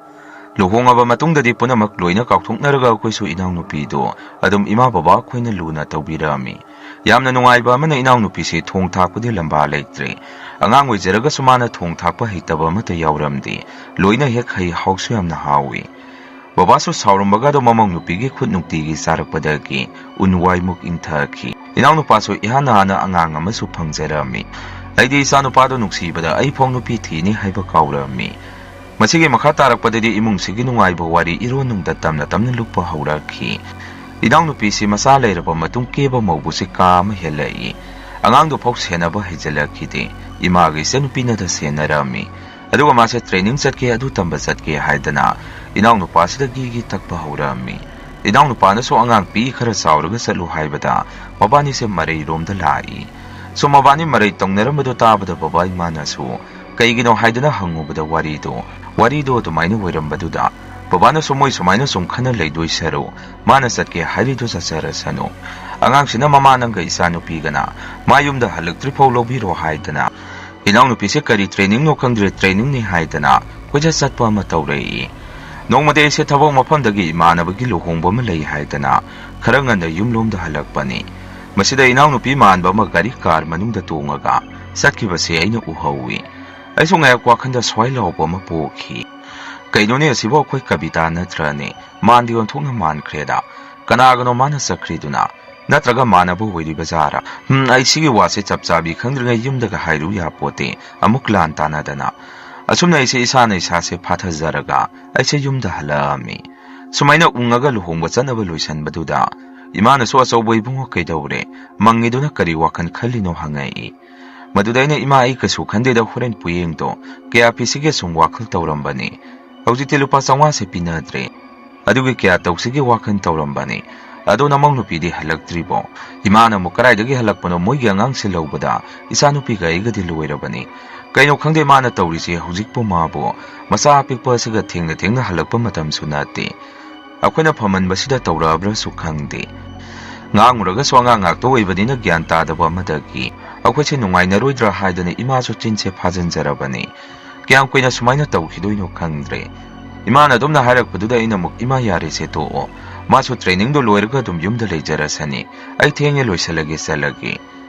ꯂꯨꯍꯣꯡꯉꯕ ꯃꯇꯨꯡꯗꯗꯤ ꯄꯨꯝꯅꯃꯛ ꯂꯣꯏꯅ ꯀꯥꯎꯊꯣꯛꯅꯔꯒ ꯑꯩꯈꯣꯏꯁꯨ ꯏꯅꯥꯎꯅꯨꯄꯤꯗꯨ ꯑꯗꯨꯝ ꯏꯃꯥ ꯕꯕꯥ ꯑꯩꯈꯣꯏꯅ ꯂꯨꯅ ꯇꯧꯕꯤꯔꯛꯑꯝꯃꯤ꯫ ꯌꯥꯝꯅ ꯅꯨꯡꯉꯥꯏꯕ ꯑꯃꯅ, ꯏꯅꯥꯎꯅꯨꯄꯤꯁꯦ ꯊꯣꯡ ꯊꯥꯛꯄꯗꯤ ꯂꯝꯕꯥ ꯂꯩꯇ꯭ꯔꯦ꯫ ꯑꯉꯥꯡ ꯑꯣꯏꯖꯔꯒꯁꯨ ꯃꯥꯅ ꯊꯣꯡ ꯊꯥꯛꯄ ꯍꯩꯇꯕ ꯑꯃꯠꯇ ꯌꯥꯎꯔꯝꯗꯦ꯫ ꯂꯣꯏꯅ ꯍꯦꯛ ꯍꯩ, ꯍꯥꯎꯁꯨ ꯌꯥꯝꯅ ꯍꯥꯎꯏ꯫ ꯕꯕꯥꯁꯨ ꯁꯥꯎꯔꯝꯕꯒꯗꯣ ꯃꯃꯧ ꯅꯨꯄꯤꯒꯤ ꯈꯨꯠ ꯅꯨꯡꯇꯤꯒꯤ ꯆꯥꯔꯛꯄꯗꯒꯤ ꯎꯟ ꯋꯥꯏꯃꯨꯛ ꯏꯪꯊꯈꯤ꯫ ꯏꯅꯥꯎꯅꯨꯄꯥꯁꯨ ꯏꯍꯥꯟ ꯍꯥꯟꯅ ꯑꯉꯥꯡ ꯑꯃꯁꯨ ꯐꯪꯖꯔꯝꯃꯤ꯫ ꯑꯩꯗꯤ ꯏꯆꯥꯅꯨꯄꯥꯗꯣ ꯅꯨꯡꯁꯤꯕꯗ ꯑꯩꯐꯥꯎ ꯅꯨꯄꯤ ꯊꯤꯅꯤ ꯍꯥꯏꯕ ꯀꯥꯎꯔꯝꯃꯤ꯫ ꯃꯁꯤꯒꯤ ꯃꯈꯥ ꯇꯥꯔꯛꯄꯗꯗꯤ ꯏꯃꯨꯡꯁꯤꯒꯤ ꯅꯨꯡꯉꯥꯏꯕ ꯋꯥꯔꯤ ꯏꯔꯣꯟ ꯅꯨꯡꯗ ꯇꯝꯅ ꯇꯝꯅ ꯂꯨꯞꯄ ꯍꯧꯔꯛꯈꯤ꯫ ꯏꯅꯥꯎꯅꯨꯄꯤꯁꯤ ꯃꯆꯥ ꯂꯩꯔꯕ ꯃꯇꯨꯡ ꯀꯦꯕ ꯃꯧꯕꯁꯤ ꯀꯥ ꯑꯃ ꯍꯦꯜꯂꯛꯏ꯫ ꯑꯉꯥꯡꯗꯨ ꯐꯥꯎ ꯁꯦꯟꯅꯕ ꯍꯩꯖꯤꯜꯂꯛꯈꯤꯗꯦ꯫ ꯏꯃꯥꯒ ꯏꯆꯟꯅꯨꯄꯤꯅꯗ ꯁꯦꯟꯅꯔꯝꯃꯤ꯫ ꯑꯗꯨꯒ ꯃꯥꯁꯦ training ꯆꯠꯀꯦ, ꯑꯗꯨ ꯇꯝꯕ ꯆꯠꯀꯦ ꯍꯥꯏꯗꯅ ꯏꯅꯥꯎꯅꯨꯄꯥꯁꯤꯗꯒꯤ ꯇꯛꯄ ꯍꯧꯔꯛꯑꯝꯃꯤ꯫ ꯏꯅꯥꯎꯅꯨꯄꯥꯅꯁꯨ ꯑꯉꯥꯡ ꯄꯤꯛꯏ, ꯈꯔ ꯆꯥꯎꯔꯒ ꯆꯠꯂꯨ ꯍꯥꯏꯕꯗ ꯃꯕꯥꯅꯤꯁꯦ ꯃꯔꯩꯔꯣꯝꯗ ꯂꯥꯛꯏ꯫ ꯁꯨꯝ ꯃꯕꯥꯅꯤ ꯃꯔꯩ ꯇꯧꯅꯔꯝꯕꯗꯣ ꯇꯥꯕꯗ ꯕꯕꯥ ꯏꯃꯥꯅꯁꯨ ꯀꯩꯒꯤꯅꯣ ꯍꯥꯏꯗꯨꯅ ꯍꯪꯉꯨꯕꯗ ꯋꯥꯔꯤꯗꯣ, ꯋꯥꯔꯤꯗꯣ ꯑꯗꯨꯃꯥꯏꯅ ꯑꯣꯏꯔꯝꯕꯗꯨꯗ ꯕꯕꯥꯅꯁꯨ ꯃꯣꯏ ꯁꯨꯃꯥꯏꯅ ꯁꯨꯝ ꯈꯟꯅ ꯂꯩꯗꯣꯏ ꯁꯔꯨꯛ ꯃꯥꯅ ꯆꯠꯀꯦ ꯍꯥꯏꯔꯤꯗꯣ ꯆꯠꯆꯔꯁꯅꯨ꯫ ꯑꯉꯥꯡꯁꯤꯅ ꯃꯃꯥ ꯅꯪꯒ ꯏꯆꯥꯅꯨꯄꯤꯒꯅ ꯃꯥ ꯌꯨꯝꯗ ꯍꯜꯂꯛꯇ꯭ꯔꯤꯐꯥꯎ ꯂꯧꯕꯤꯔꯣ ꯍꯥꯏꯗꯅ ꯏꯅꯥꯎꯅꯨꯄꯤꯁꯦ ꯀꯔꯤ trainingꯅꯣ ꯈꯪꯗ꯭ꯔꯦ, trainingꯅꯤ ꯍꯥꯏꯗꯅ ꯀꯣꯏꯆꯠ ꯆꯠꯄ ꯑꯃ ꯇꯧꯔꯛꯏ꯫ ꯅꯣꯡꯃꯗꯤ ꯑꯩꯁꯦ ꯊꯕꯛ ꯃꯐꯝꯗꯒꯤ ꯏꯃꯥꯟꯅꯕꯒꯤ ꯂꯨꯍꯣꯡꯕ ꯑꯃ ꯂꯩ ꯍꯥꯏꯗꯅ ꯈꯔ ꯉꯟꯅ ꯌꯨꯝꯂꯣꯝꯗ ꯍꯜꯂꯛꯄꯅꯤ꯫ ꯃꯁꯤꯗ ꯏꯅꯥꯎꯅꯨꯄꯤ ꯃꯥꯟꯕ ꯑꯃ ꯒꯥꯔꯤ car ꯃꯅꯨꯡꯗ ꯇꯣꯡꯉꯒ ꯆꯠꯈꯤꯕꯁꯦ ꯑꯩꯅ ꯎꯍꯧꯏ꯫ ꯑꯩꯁꯨ ꯉꯥꯏꯍꯥꯛ ꯋꯥꯈꯜꯗ ꯁ꯭ꯋꯥꯏ ꯂꯥꯎꯕ ꯑꯃ ꯄꯣꯛꯈꯤ꯫ ꯀꯩꯅꯣꯅꯦ, ꯑꯁꯤꯕꯨ ꯑꯩꯈꯣꯏ ꯀꯕꯤꯇꯥ ꯅꯠꯇ꯭ꯔꯅꯦ? ꯃꯥꯟꯗꯤ ꯑꯣꯟꯊꯣꯛꯅ ꯃꯥꯟꯈ꯭ꯔꯦꯗ꯫ ꯀꯅꯥꯒꯅꯣ ꯃꯥꯅ ꯆꯠꯈ꯭ꯔꯤꯗꯨꯅ? ꯅꯠꯇ꯭ꯔꯒ ꯃꯥꯟꯅꯕ ꯑꯣꯏꯔꯤꯕ ꯖꯥꯔꯥ? ꯍꯝ, ꯑꯩ ꯁꯤꯒꯤ ꯋꯥꯁꯦ ꯆꯞ ꯆꯥꯕꯤ ꯈꯪꯗ꯭ꯔꯤꯉꯩ ꯌꯨꯝꯗꯒ ꯍꯥꯏꯔꯨ ꯌꯥꯄꯣꯠꯇꯦ꯫ ꯑꯃꯨꯛ ꯂꯥꯟ ꯇꯥꯅꯗꯅ꯫ ꯑꯁꯨꯝꯅ ꯑꯩꯁꯦ ꯏꯁꯥꯅ ꯏꯁꯥꯁꯦ ꯐꯥꯊꯖꯔꯒ ꯑꯩꯁꯦ ꯌꯨꯝꯗ ꯍꯜꯂꯛꯑꯝꯃꯤ꯫ ꯁꯨꯃꯥꯏꯅ ꯎꯪꯉꯒ ꯂꯨꯍꯣꯡꯕ ꯆꯠꯅꯕ ꯂꯣꯏꯁꯟꯕꯗꯨꯗ ꯏꯃꯥꯅꯁꯨ "ꯑꯆꯧꯕ ꯏꯕꯨꯡꯉꯣ ꯀꯩꯗꯧꯔꯦ? ꯃꯪꯉꯤꯗꯨꯅ ꯀꯔꯤ ꯋꯥꯈꯜ ꯈꯜꯂꯤꯅꯣ?" ꯍꯪꯉꯛꯏ꯫ ꯃꯗꯨꯗ ꯑꯩꯅ, "ꯏꯃꯥ, ꯑꯩ ꯀꯩꯁꯨ ꯈꯟꯗꯦꯗ, ꯍꯣꯔꯦꯟ ꯄꯨꯌꯦꯡꯗꯣ ꯀꯌꯥ ꯄꯤꯁꯤꯒꯦ ꯁꯨꯝ ꯋꯥꯈꯜ ꯇꯧꯔꯝꯕꯅꯤ꯫ ꯍꯧꯖꯤꯛꯇꯤ ꯂꯨꯄꯥ ꯆꯥꯝꯃꯉꯥꯁꯦ ꯄꯤꯅꯗ꯭ꯔꯦ꯫ ꯑꯗꯨꯒꯤ ꯀꯌꯥ ꯇꯧꯁꯤꯒꯦ ꯋꯥꯈꯜ ꯇꯧꯔꯝꯕꯅꯤ꯫ ꯑꯗꯣ ꯅꯃꯧ ꯅꯨꯄꯤꯗꯤ ꯍꯜꯂꯛꯇ꯭ꯔꯤꯕꯣ?" ꯏꯃꯥꯅ ꯑꯃꯨꯛ, "ꯀꯗꯥꯏꯗꯒꯤ ꯍꯜꯂꯛꯄꯅꯣ? ꯃꯣꯏꯒꯤ ꯑꯉꯥꯡꯁꯦ ꯂꯧꯕꯗ ꯏꯆꯥꯅꯨꯄꯤꯒ ꯑꯩꯒꯗꯤ ꯂꯣꯏꯔꯕꯅꯤ꯫ ꯀꯩꯅꯣ ꯈꯪꯗꯦ ꯃꯥꯅ ꯇꯧꯔꯤꯁꯦ, ꯍꯧꯖꯤꯛꯄꯨ ꯃꯥꯕꯨ ꯃꯆꯥ ꯑꯄꯤꯛꯄ ꯑꯁꯤꯒ ꯊꯦꯡꯅ ꯊꯦꯡꯅ ꯍꯜꯂꯛꯄ ꯃꯇꯝꯁꯨ ꯅꯠꯇꯦ꯫ ꯑꯩꯈꯣꯏꯅ ꯐꯝꯍꯟꯕꯁꯤꯗ ꯇꯧꯔꯛꯑꯕ꯭ꯔꯁꯨ ꯈꯪꯗꯦ꯫ ꯉꯥꯡꯉꯨꯔꯒꯁꯨ ꯑꯉꯥꯡ ꯉꯥꯛꯇ ꯑꯣꯏꯕꯅꯤꯅ ꯒ꯭ꯌꯥꯟ ꯇꯥꯗꯕ ꯑꯃꯗꯒꯤ ꯑꯩꯈꯣꯏꯁꯦ ꯅꯨꯡꯉꯥꯏꯅꯔꯣꯏꯗ꯭ꯔꯥ ꯍꯥꯏꯗꯅ ꯏꯃꯥꯁꯨ ꯆꯤꯟꯁꯦ ꯐꯥꯖꯤꯟꯖꯔꯕꯅꯤ꯫ ꯀꯌꯥꯝ ꯀꯨꯏꯅ ꯁꯨꯃꯥꯏꯅ ꯇꯧꯈꯤꯗꯣꯏꯅꯣ ꯈꯪꯗ꯭ꯔꯦ꯫" ꯏꯃꯥꯅ ꯑꯗꯨꯝꯅ ꯍꯥꯏꯔꯛꯄꯗꯨꯗ ꯑꯩꯅ ꯑꯃꯨꯛ, "ꯏꯃꯥ, ꯌꯥꯔꯦꯁꯦ ꯇꯣꯛꯑꯣ꯫ ꯃꯥꯁꯨ trainingꯗꯣ ꯂꯣꯏꯔꯒ ꯑꯗꯨꯝ ꯌꯨꯝꯗ ꯂꯩꯖꯔꯁꯅꯤ꯫ ꯑꯩ ꯊꯦꯡꯉꯦ, ꯂꯣꯏꯁꯤꯜꯂꯒꯦ, ꯆꯠꯂꯒꯦ꯫"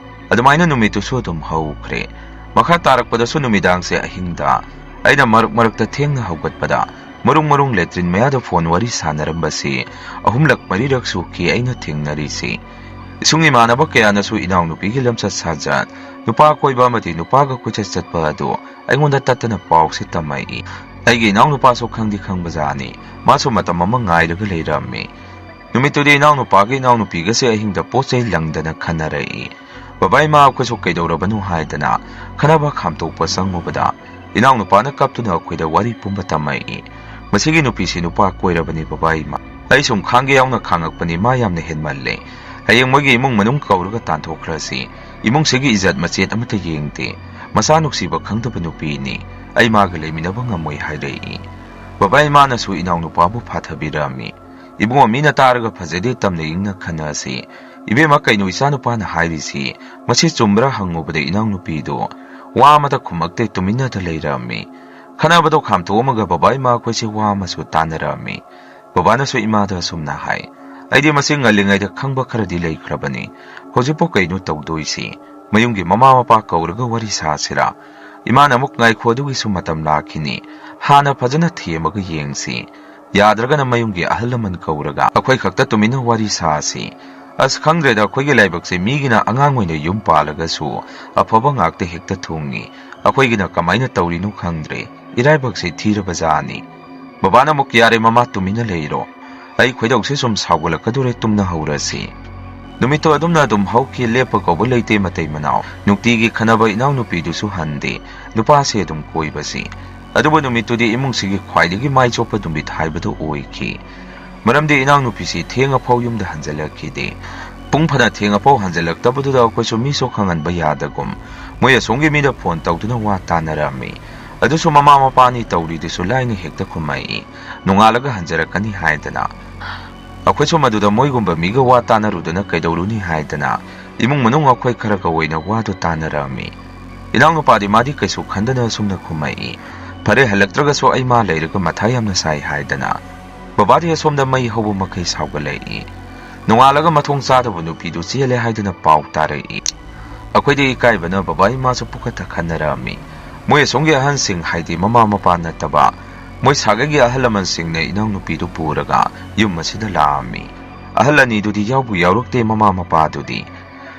ꯑꯗꯨꯃꯥꯏꯅ ꯅꯨꯃꯤꯠꯇꯨꯁꯨ ꯑꯗꯨꯝ ꯍꯧꯈ꯭ꯔꯦ꯫ ꯃꯈꯥ ꯇꯥꯔꯛꯄꯗꯁꯨ ꯅꯨꯃꯤꯗꯥꯡꯁꯦ ꯑꯍꯤꯡꯗ ꯑꯩꯅ ꯃꯔꯛ ꯃꯔꯛꯇ ꯊꯦꯡꯅ ꯍꯧꯒꯠꯄꯗ ꯃꯔꯨꯡ ꯃꯔꯨꯡ latrine ꯃꯌꯥꯗ phone ꯋꯥꯔꯤ ꯁꯥꯟꯅꯔꯝꯕꯁꯤ ꯑꯍꯨꯝꯂꯛ ꯃꯔꯤꯔꯛ ꯁꯨꯈꯤ ꯑꯩꯅ ꯊꯦꯡꯅꯔꯤꯁꯤ꯫ ꯏꯁꯨꯡ ꯏꯃꯥꯟꯅꯕ ꯀꯌꯥꯅꯁꯨ ꯏꯅꯥꯎꯅꯨꯄꯤꯒꯤ ꯂꯝꯆꯠ ꯁꯥꯖꯠ, ꯅꯨꯄꯥ ꯀꯣꯏꯕ ꯑꯃꯗꯤ ꯅꯨꯄꯥꯒ ꯀꯣꯏꯆꯠ ꯆꯠꯄ ꯑꯗꯨ ꯑꯩꯉꯣꯟꯗ ꯇꯠꯇꯅ ꯄꯥꯎꯁꯦ ꯇꯝꯃꯛꯏ꯫ ꯑꯩꯒꯤ ꯏꯅꯥꯎꯅꯨꯄꯥꯁꯨ ꯈꯪꯗꯤ ꯈꯪꯕꯖꯥꯠꯅꯤ꯫ ꯃꯥꯁꯨ ꯃꯇꯝ ꯑꯃ ꯉꯥꯏꯔꯒ ꯂꯩꯔꯝꯃꯤ꯫ ꯅꯨꯃꯤꯠꯇꯨꯗꯤ ꯏꯅꯥꯎꯅꯨꯄꯥꯒ ꯏꯅꯥꯎꯅꯨꯄꯤꯒꯁꯦ ꯑꯍꯤꯡꯗ ꯄꯣꯠ ꯆꯩ ꯂꯪꯗꯅ ꯈꯟꯅꯔꯛꯏ꯫ ꯕꯕꯥ ꯏꯃꯥ ꯑꯩꯈꯣꯏꯁꯨ ꯀꯩꯗꯧꯔꯕꯅꯣ ꯍꯥꯏꯗꯅ ꯈꯟꯅꯕ ꯈꯥꯝꯇꯣꯛꯄ ꯆꯪꯉꯨꯕꯗ, ꯏꯅꯥꯎꯅꯨꯄꯥꯅ ꯀꯞꯇꯨꯅ ꯑꯩꯈꯣꯏꯗ ꯋꯥꯔꯤ ꯄꯨꯝꯕ ꯇꯝꯃꯛꯏ꯫ "ꯃꯁꯤꯒꯤ ꯅꯨꯄꯤꯁꯤ ꯅꯨꯄꯥ ꯀꯣꯏꯔꯕꯅꯤ ꯕꯕꯥ ꯏꯃꯥ꯫ ꯑꯩ ꯁꯨꯝ ꯈꯥꯡꯒꯦ ꯌꯥꯎꯅ ꯈꯥꯡꯉꯛꯄꯅꯤ, ꯃꯥ ꯌꯥꯝꯅ ꯍꯦꯟꯃꯜꯂꯦ꯫ ꯍꯌꯦꯡ ꯃꯣꯏꯒꯤ ꯏꯃꯨꯡ ꯃꯅꯨꯡ ꯀꯧꯔꯒ ꯇꯥꯟꯊꯣꯛꯈ꯭ꯔꯁꯤ꯫ ꯏꯃꯨꯡꯁꯤꯒꯤ ꯏꯖꯠ ꯃꯆꯦꯠ ꯑꯃꯠꯇ ꯌꯦꯡꯗꯦ꯫ ꯃꯆꯥ ꯅꯨꯡꯁꯤꯕ ꯈꯪꯗꯕ ꯅꯨꯄꯤꯅꯤ꯫ ꯑꯩ ꯃꯥꯒ ꯂꯩꯃꯤꯟꯅꯕ ꯉꯝꯃꯣꯏ" ꯍꯥꯏꯔꯛꯏ꯫ ꯕꯕꯥ ꯏꯃꯥꯅꯁꯨ ꯏꯅꯥꯎꯅꯨꯄꯥꯕꯨ ꯐꯥꯊꯕꯤꯔꯝꯃꯤ꯫ "ꯏꯕꯨꯡꯉꯣ, ꯃꯤꯅ ꯇꯥꯔꯒ ꯐꯖꯗꯦ ꯇꯝꯅ ꯏꯪꯅ ꯈꯟꯅꯁꯤ꯫ ꯏꯕꯦꯝꯃ, ꯀꯩꯅꯣ ꯏꯆꯥꯅꯨꯄꯥꯅ ꯍꯥꯏꯔꯤꯁꯤ? ꯃꯁꯤ ꯆꯨꯝꯕ꯭ꯔꯥ?" ꯍꯪꯉꯨꯕꯗ ꯏꯅꯥꯎꯅꯨꯄꯤꯗꯨ ꯋꯥ ꯑꯃꯇ ꯈꯨꯝꯃꯛꯇꯦ, ꯇꯨꯃꯤꯟꯅꯗ ꯂꯩꯔꯝꯃꯤ꯫ ꯈꯟꯅꯕꯗꯣ ꯈꯥꯝꯇꯣꯛꯑꯝꯃꯒ ꯕꯕꯥ ꯏꯃꯥ ꯑꯩꯈꯣꯏꯁꯦ ꯋꯥ ꯑꯃꯁꯨ ꯇꯥꯟꯅꯔꯝꯃꯤ꯫ ꯕꯕꯥꯅꯁꯨ ꯏꯃꯥꯗ ꯑꯁꯨꯝꯅ ꯍꯥꯏ, "ꯑꯩꯗꯤ ꯃꯁꯤ ꯉꯜꯂꯤꯉꯩꯗ ꯈꯪꯕ ꯈꯔꯗꯤ ꯂꯩꯈ꯭ꯔꯕꯅꯤ꯫ ꯍꯧꯖꯤꯛꯄꯨ ꯀꯩꯅꯣ ꯇꯧꯗꯣꯏꯁꯤ? ꯃꯌꯨꯝꯒꯤ ꯃꯃꯥ ꯃꯄꯥ ꯀꯧꯔꯒ ꯋꯥꯔꯤ ꯁꯥꯁꯤꯔꯥ?" ꯏꯃꯥꯅ ꯑꯃꯨꯛ, "ꯉꯥꯏꯈꯣ, ꯑꯗꯨꯒꯤꯁꯨ ꯃꯇꯝ ꯂꯥꯛꯈꯤꯅꯤ꯫ ꯍꯥꯟꯅ ꯐꯖꯅ ꯊꯦꯝꯃꯒ ꯌꯦꯡꯁꯤ꯫ ꯌꯥꯗ꯭ꯔꯒꯅ ꯃꯌꯨꯝꯒꯤ ꯑꯍꯜ ꯂꯃꯟ ꯀꯧꯔꯒ ꯑꯩꯈꯣꯏ ꯈꯛꯇ ꯇꯨꯃꯤꯟꯅ ꯋꯥꯔꯤ ꯁꯥꯁꯤ꯫ ꯑꯁ, ꯈꯪꯗ꯭ꯔꯦꯗ, ꯑꯩꯈꯣꯏꯒꯤ ꯂꯥꯏꯕꯛꯁꯦ ꯃꯤꯒꯤꯅ ꯑꯉꯥꯡ ꯑꯣꯏꯅ ꯌꯨꯝ ꯄꯥꯜꯂꯒꯁꯨ ꯑꯐꯕ ꯉꯥꯛꯇ ꯍꯦꯛꯇ ꯊꯨꯡꯉꯤ꯫ ꯑꯩꯈꯣꯏꯒꯤꯅ ꯀꯃꯥꯏꯅ ꯇꯧꯔꯤꯅꯣ ꯈꯪꯗ꯭ꯔꯦ꯫ ꯏꯔꯥꯏꯕꯛꯁꯦ ꯊꯤꯔꯕ ꯖꯥꯠꯅꯤ"꯫ ꯕꯕꯥꯅ ꯑꯃꯨꯛ, "ꯌꯥꯔꯦ ꯃꯃꯥ, ꯇꯨꯃꯤꯟꯅ ꯂꯩꯔꯣ꯫ ꯑꯩ ꯈꯣꯏꯗꯧꯁꯦ ꯁꯨꯝ ꯁꯥꯎꯒꯠꯂꯛꯀꯗꯣꯔꯦ, ꯇꯨꯝꯅ ꯍꯧꯔꯁꯤ"꯫ ꯅꯨꯃꯤꯠꯇꯣ ꯑꯗꯨꯝꯅ ꯑꯗꯨꯝ ꯍꯧꯈꯤ, ꯂꯦꯞꯄ ꯀꯧꯕ ꯂꯩꯇꯦ ꯃꯇꯩ ꯃꯅꯥꯎ꯫ ꯅꯨꯡꯇꯤꯒꯤ ꯈꯟꯅꯕ ꯏꯅꯥꯎꯅꯨꯄꯤꯗꯨꯁꯨ ꯍꯟꯗꯦ꯫ ꯅꯨꯄꯥꯁꯦ ꯑꯗꯨꯝ ꯀꯣꯏꯕꯁꯤ꯫ ꯑꯗꯨꯕꯨ ꯅꯨꯃꯤꯠꯇꯨꯗꯤ ꯏꯃꯨꯡꯁꯤꯒꯤ ꯈ꯭ꯋꯥꯏꯗꯒꯤ ꯃꯥꯏ ꯆꯣꯞꯄ ꯅꯨꯃꯤꯠ ꯍꯥꯏꯕꯗꯨ ꯑꯣꯏꯈꯤ꯫ ꯃꯔꯝꯗꯤ ꯏꯅꯥꯎꯅꯨꯄꯤꯁꯤ ꯊꯦꯡꯉꯐꯥꯎ ꯌꯨꯝꯗ ꯍꯟꯖꯤꯜꯂꯛꯈꯤꯗꯦ꯫ ꯄꯨꯡ ꯐꯅ ꯊꯦꯡꯉꯐꯥꯎ ꯍꯟꯖꯤꯜꯂꯛꯇꯕꯗꯨꯗ ꯑꯩꯈꯣꯏꯁꯨ ꯃꯤꯁꯨ ꯈꯪꯍꯟꯕ ꯌꯥꯗꯒꯨꯝ ꯃꯣꯏ ꯑꯁꯣꯝꯒꯤ ꯃꯤꯗ ꯐꯣꯟ ꯇꯧꯗꯨꯅ ꯋꯥ ꯇꯥꯅꯔꯝꯃꯤ꯫ ꯑꯗꯨꯁꯨ ꯃꯃꯥ ꯃꯄꯥꯅꯤ ꯇꯧꯔꯤꯗꯨꯁꯨ ꯂꯥꯏꯅ ꯍꯦꯛꯇ ꯈꯨꯝꯃꯛꯏ, "ꯅꯣꯡꯉꯥꯜꯂꯒ ꯍꯟꯖꯔꯛꯀꯅꯤ" ꯍꯥꯏꯗꯅ꯫ ꯑꯩꯈꯣꯏꯁꯨ ꯃꯗꯨꯗ ꯃꯣꯏꯒꯨꯝꯕ ꯃꯤꯒ ꯋꯥ ꯇꯥꯅꯔꯨꯗꯅ ꯀꯩꯗꯧꯔꯨꯅꯤ ꯍꯥꯏꯗꯅ ꯏꯃꯨꯡ ꯃꯅꯨꯡ ꯑꯩꯈꯣꯏ ꯈꯔꯒ ꯑꯣꯏꯅ ꯋꯥꯗꯨ ꯇꯥꯅꯔꯝꯃꯤ꯫ ꯏꯅꯥꯎꯅꯨꯄꯥꯗꯤ ꯃꯥꯗꯤ ꯀꯩꯁꯨ ꯈꯟꯗꯅ ꯑꯁꯨꯝꯅ ꯈꯨꯝꯃꯛꯏ, "ꯐꯔꯦ, ꯍꯜꯂꯛꯇ꯭ꯔꯒꯁꯨ ꯑꯩ ꯃꯥ ꯂꯩꯔꯒ ꯃꯊꯥ ꯌꯥꯝꯅ ꯁꯥꯏ" ꯍꯥꯏꯗꯅ꯫ ꯕꯕꯥꯗꯤ ꯑꯁꯣꯝꯗ ꯃꯩ ꯍꯧꯕ ꯃꯈꯩ ꯁꯥꯎꯒꯠꯂꯛꯏ꯫ ꯅꯣꯡꯉꯥꯜꯂꯒ ꯃꯊꯣꯡ ꯆꯥꯗꯕ ꯅꯨꯄꯤꯗꯨ ꯆꯦꯜꯂꯦ ꯍꯥꯏꯗꯨꯅ ꯄꯥꯎ ꯇꯥꯔꯛꯏ꯫ ꯑꯩꯈꯣꯏꯗꯤ ꯏꯀꯥꯏꯕꯅ ꯕꯕꯥ ꯏꯃꯥꯁꯨ ꯄꯨꯈꯠꯇ ꯈꯟꯅꯔꯛꯑꯝꯃꯤ꯫ ꯃꯣꯏ ꯑꯁꯣꯝꯒꯤ ꯑꯍꯟꯁꯤꯡ, ꯍꯥꯏꯗꯤ ꯃꯃꯥ ꯃꯄꯥ ꯅꯠꯇꯕ, ꯃꯣꯏ ꯁꯥꯒꯩꯒꯤ ꯑꯍꯜ ꯂꯃꯟꯁꯤꯡꯅ ꯏꯅꯥꯎꯅꯨꯄꯤꯗꯨ ꯄꯨꯔꯒ ꯌꯨꯝ ꯑꯁꯤꯗ ꯂꯥꯛꯑꯝꯃꯤ꯫ ꯑꯍꯜ ꯑꯅꯤꯗꯨꯗꯤ ꯌꯥꯎꯕꯨ ꯌꯥꯎꯔꯛꯇꯦ, ꯃꯃꯥ ꯃꯄꯥꯗꯨꯗꯤ꯫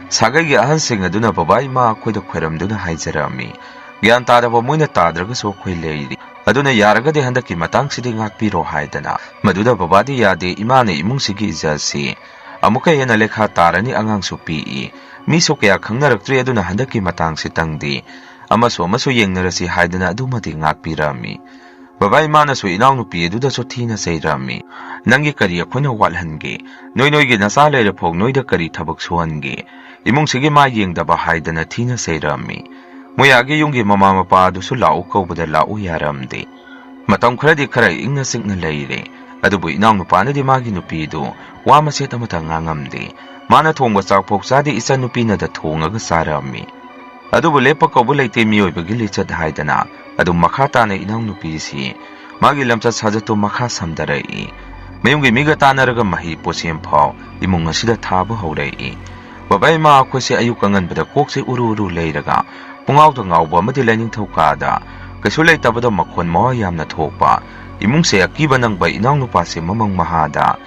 ꯁꯥꯒꯩꯒꯤ ꯑꯍꯟꯁꯤꯡ ꯑꯗꯨꯅ ꯕꯕꯥ ꯏꯃꯥ ꯑꯩꯈꯣꯏꯗ ꯈꯣꯏꯔꯝꯗꯨꯅ ꯍꯥꯏꯖꯔꯛꯑꯝꯃꯤ, "ꯒ꯭ꯌꯥꯟ ꯇꯥꯗꯕ ꯃꯣꯏꯅ ꯇꯥꯗ꯭ꯔꯒꯁꯨ ꯑꯩꯈꯣꯏ ꯂꯩꯔꯤ꯫ ꯑꯗꯨꯅ ꯌꯥꯔꯒꯗꯤ ꯍꯟꯗꯛꯀꯤ ꯃꯇꯥꯡꯁꯤꯗꯤ ꯉꯥꯛꯄꯤꯔꯣ ꯍꯥꯏꯗꯅ꯫ ꯃꯗꯨꯗ ꯕꯕꯥꯗꯤ ꯌꯥꯗꯦ, ꯏꯃꯥꯅ ꯏꯃꯨꯡꯁꯤꯒꯤ ꯏꯖꯠꯁꯤ ꯑꯃꯨꯛꯀ ꯍꯦꯟꯅ ꯂꯩꯈꯥ ꯇꯥꯔꯅꯤ, ꯑꯉꯥꯡꯁꯨ ꯄꯤꯛꯏ, ꯃꯤꯁꯨ ꯀꯌꯥ ꯈꯪꯅꯔꯛꯇ꯭ꯔꯤ, ꯑꯗꯨꯅ ꯍꯟꯗꯛꯀꯤ ꯃꯇꯥꯡꯁꯤꯇꯪꯗꯤ ꯑꯃꯁꯨ ꯑꯃꯁꯨ ꯌꯦꯡꯅꯔꯁꯤ ꯍꯥꯏꯗꯅ ꯑꯗꯨꯃꯗꯤ ꯉꯥꯛꯄꯤꯔꯝꯃꯤ꯫ ꯕꯕꯥ ꯏꯃꯥꯅꯁꯨ ꯏꯅꯥꯎꯅꯨꯄꯤ ꯑꯗꯨꯗꯁꯨ ꯊꯤꯅ ꯆꯩꯔꯝꯃꯤ꯫ "ꯅꯪꯒꯤ ꯀꯔꯤ ꯑꯩꯈꯣꯏꯅ ꯋꯥꯠꯍꯟꯒꯦ? ꯅꯣꯏ ꯅꯣꯏꯒꯤ ꯅꯆꯥ ꯂꯩꯔꯐꯥꯎ ꯅꯣꯏꯗ ꯀꯔꯤ ꯊꯕꯛ ꯁꯨꯍꯟꯒꯦ? ꯏꯃꯨꯡꯁꯤꯒꯤ ꯃꯥꯏ ꯌꯦꯡꯗꯕ" ꯍꯥꯏꯗꯅ ꯊꯤꯅ ꯆꯩꯔꯝꯃꯤ꯫ ꯃꯣꯏ ꯑꯥꯒꯤ ꯌꯨꯝꯒꯤ ꯃꯃꯥ ꯃꯄꯥ ꯑꯗꯨꯁꯨ ꯂꯥꯛꯎ ꯀꯧꯕꯗ ꯂꯥꯛꯎ ꯌꯥꯔꯝꯗꯦ꯫ ꯃꯇꯝ ꯈꯔꯗꯤ ꯈꯔ ꯏꯪꯅ ꯆꯤꯛꯅ ꯂꯩꯔꯦ꯫ ꯑꯗꯨꯕꯨ ꯏꯅꯥꯎꯅꯨꯄꯥꯅꯗꯤ ꯃꯥꯒꯤ ꯅꯨꯄꯤꯗꯨ ꯋꯥ ꯃꯆꯦꯠ ꯑꯃꯠꯇ ꯉꯥꯡꯉꯝꯗꯦ꯫ ꯃꯥꯅ ꯊꯣꯡꯕ ꯆꯥꯛꯐꯥꯎ ꯆꯥꯗꯦ, ꯏꯆꯟꯅꯨꯄꯤꯅꯗ ꯊꯣꯡꯉꯒ ꯆꯥꯔꯝꯃꯤ꯫ ꯑꯗꯨꯕꯨ ꯂꯦꯞꯄ ꯀꯧꯕ ꯂꯩꯇꯦ, ꯃꯤꯑꯣꯏꯕꯒꯤ ꯂꯤꯆꯠ ꯍꯥꯏꯗꯅ ꯑꯗꯨꯝ ꯃꯈꯥ ꯇꯥꯅ ꯏꯅꯥꯎꯅꯨꯄꯤꯁꯤ ꯃꯥꯒꯤ ꯂꯝꯆꯠ ꯁꯥꯖꯠꯇꯨ ꯃꯈꯥ ꯁꯝꯊꯔꯛꯏ꯫ ꯃꯌꯨꯝꯒꯤ ꯃꯤꯒ ꯇꯥꯟꯅꯔꯒ ꯃꯍꯩ ꯄꯣꯠꯁꯦꯝ ꯐꯥꯎ ꯏꯃꯨꯡ ꯑꯁꯤꯗ ꯊꯥꯕ ꯍꯧꯔꯛꯏ꯫ ꯕꯕꯥ ꯏꯃꯥ ꯑꯩꯈꯣꯏꯁꯦ ꯑꯌꯨꯛ ꯑꯉꯟꯕꯗ ꯀꯣꯛꯁꯦ ꯎꯔꯨ ꯎꯔꯨ ꯂꯩꯔꯒ ꯄꯨꯡꯉꯥꯎꯗ ꯉꯥꯎꯕ ꯑꯃꯗꯤ ꯂꯥꯏꯅꯤꯡꯊꯧ ꯀꯥꯗ ꯀꯩꯁꯨ ꯂꯩꯇꯕꯗ ꯃꯈꯣꯟ ꯃꯋꯥ ꯌꯥꯝꯅ ꯊꯣꯛꯄ, ꯏꯃꯨꯡꯁꯦ ꯑꯀꯤꯕ ꯅꯪꯕ, ꯏꯅꯥꯎꯅꯨꯄꯥꯁꯦ ꯃꯃꯪ ꯃꯍꯥꯗ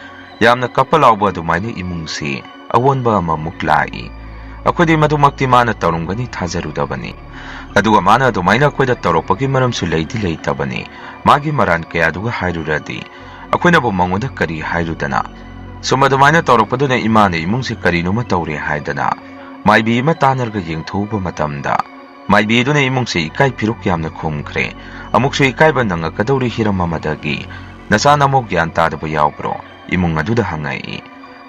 ꯌꯥꯝꯅ ꯀꯞꯄ ꯂꯥꯎꯕ, ꯑꯗꯨꯃꯥꯏꯅ ꯏꯃꯨꯡꯁꯤ ꯑꯑꯣꯟꯕ ꯑꯃꯃꯨꯛ ꯂꯥꯛꯏ꯫ ꯑꯩꯈꯣꯏꯗꯤ ꯃꯗꯨꯃꯛꯇꯤ ꯃꯥꯅ ꯇꯧꯔꯝꯒꯅꯤ ꯊꯥꯖꯔꯨꯗꯕꯅꯤ꯫ ꯑꯗꯨꯒ ꯃꯥꯅ ꯑꯗꯨꯃꯥꯏꯅ ꯑꯩꯈꯣꯏꯗ ꯇꯧꯔꯛꯄꯒꯤ ꯃꯔꯝꯁꯨ ꯂꯩꯗꯤ ꯂꯩꯇꯕꯅꯤ꯫ ꯃꯥꯒꯤ ꯃꯔꯥꯟ ꯀꯌꯥꯗꯨꯒ ꯍꯥꯏꯔꯨꯔꯗꯤ ꯑꯩꯈꯣꯏꯅꯕꯨ ꯃꯉꯣꯟꯗ ꯀꯔꯤ ꯍꯥꯏꯔꯨꯗꯅ? ꯁꯨꯝ ꯑꯗꯨꯃꯥꯏꯅ ꯇꯧꯔꯛꯄꯗꯨꯅ ꯏꯃꯥꯅ ꯏꯃꯨꯡꯁꯦ ꯀꯔꯤꯅꯣꯃ ꯇꯧꯔꯦ ꯍꯥꯏꯗꯅ ꯃꯥꯏꯕꯤ ꯑꯃ ꯇꯥꯟꯅꯔꯒ ꯌꯦꯡꯊꯣꯛꯎꯕ ꯃꯇꯝꯗ, ꯃꯥꯏꯕꯤꯗꯨꯅ ꯏꯃꯨꯡꯁꯦ ꯏꯀꯥꯏ ꯐꯤꯔꯨꯛ ꯌꯥꯝꯅ ꯈꯨꯝꯈ꯭ꯔꯦ꯫ ꯑꯃꯨꯛꯁꯨ ꯏꯀꯥꯏꯕ ꯅꯪꯉꯛꯀꯗꯧꯔꯤ ꯍꯤꯔꯝ ꯑꯃꯗꯒꯤ ꯅꯆꯥ ꯅꯃꯧ ꯒ꯭ꯌꯥꯟ ꯇꯥꯗꯕ ꯌꯥꯎꯕ꯭ꯔꯣ? ꯏꯃꯨꯡ ꯑꯗꯨꯗ ꯍꯪꯉꯛꯏ꯫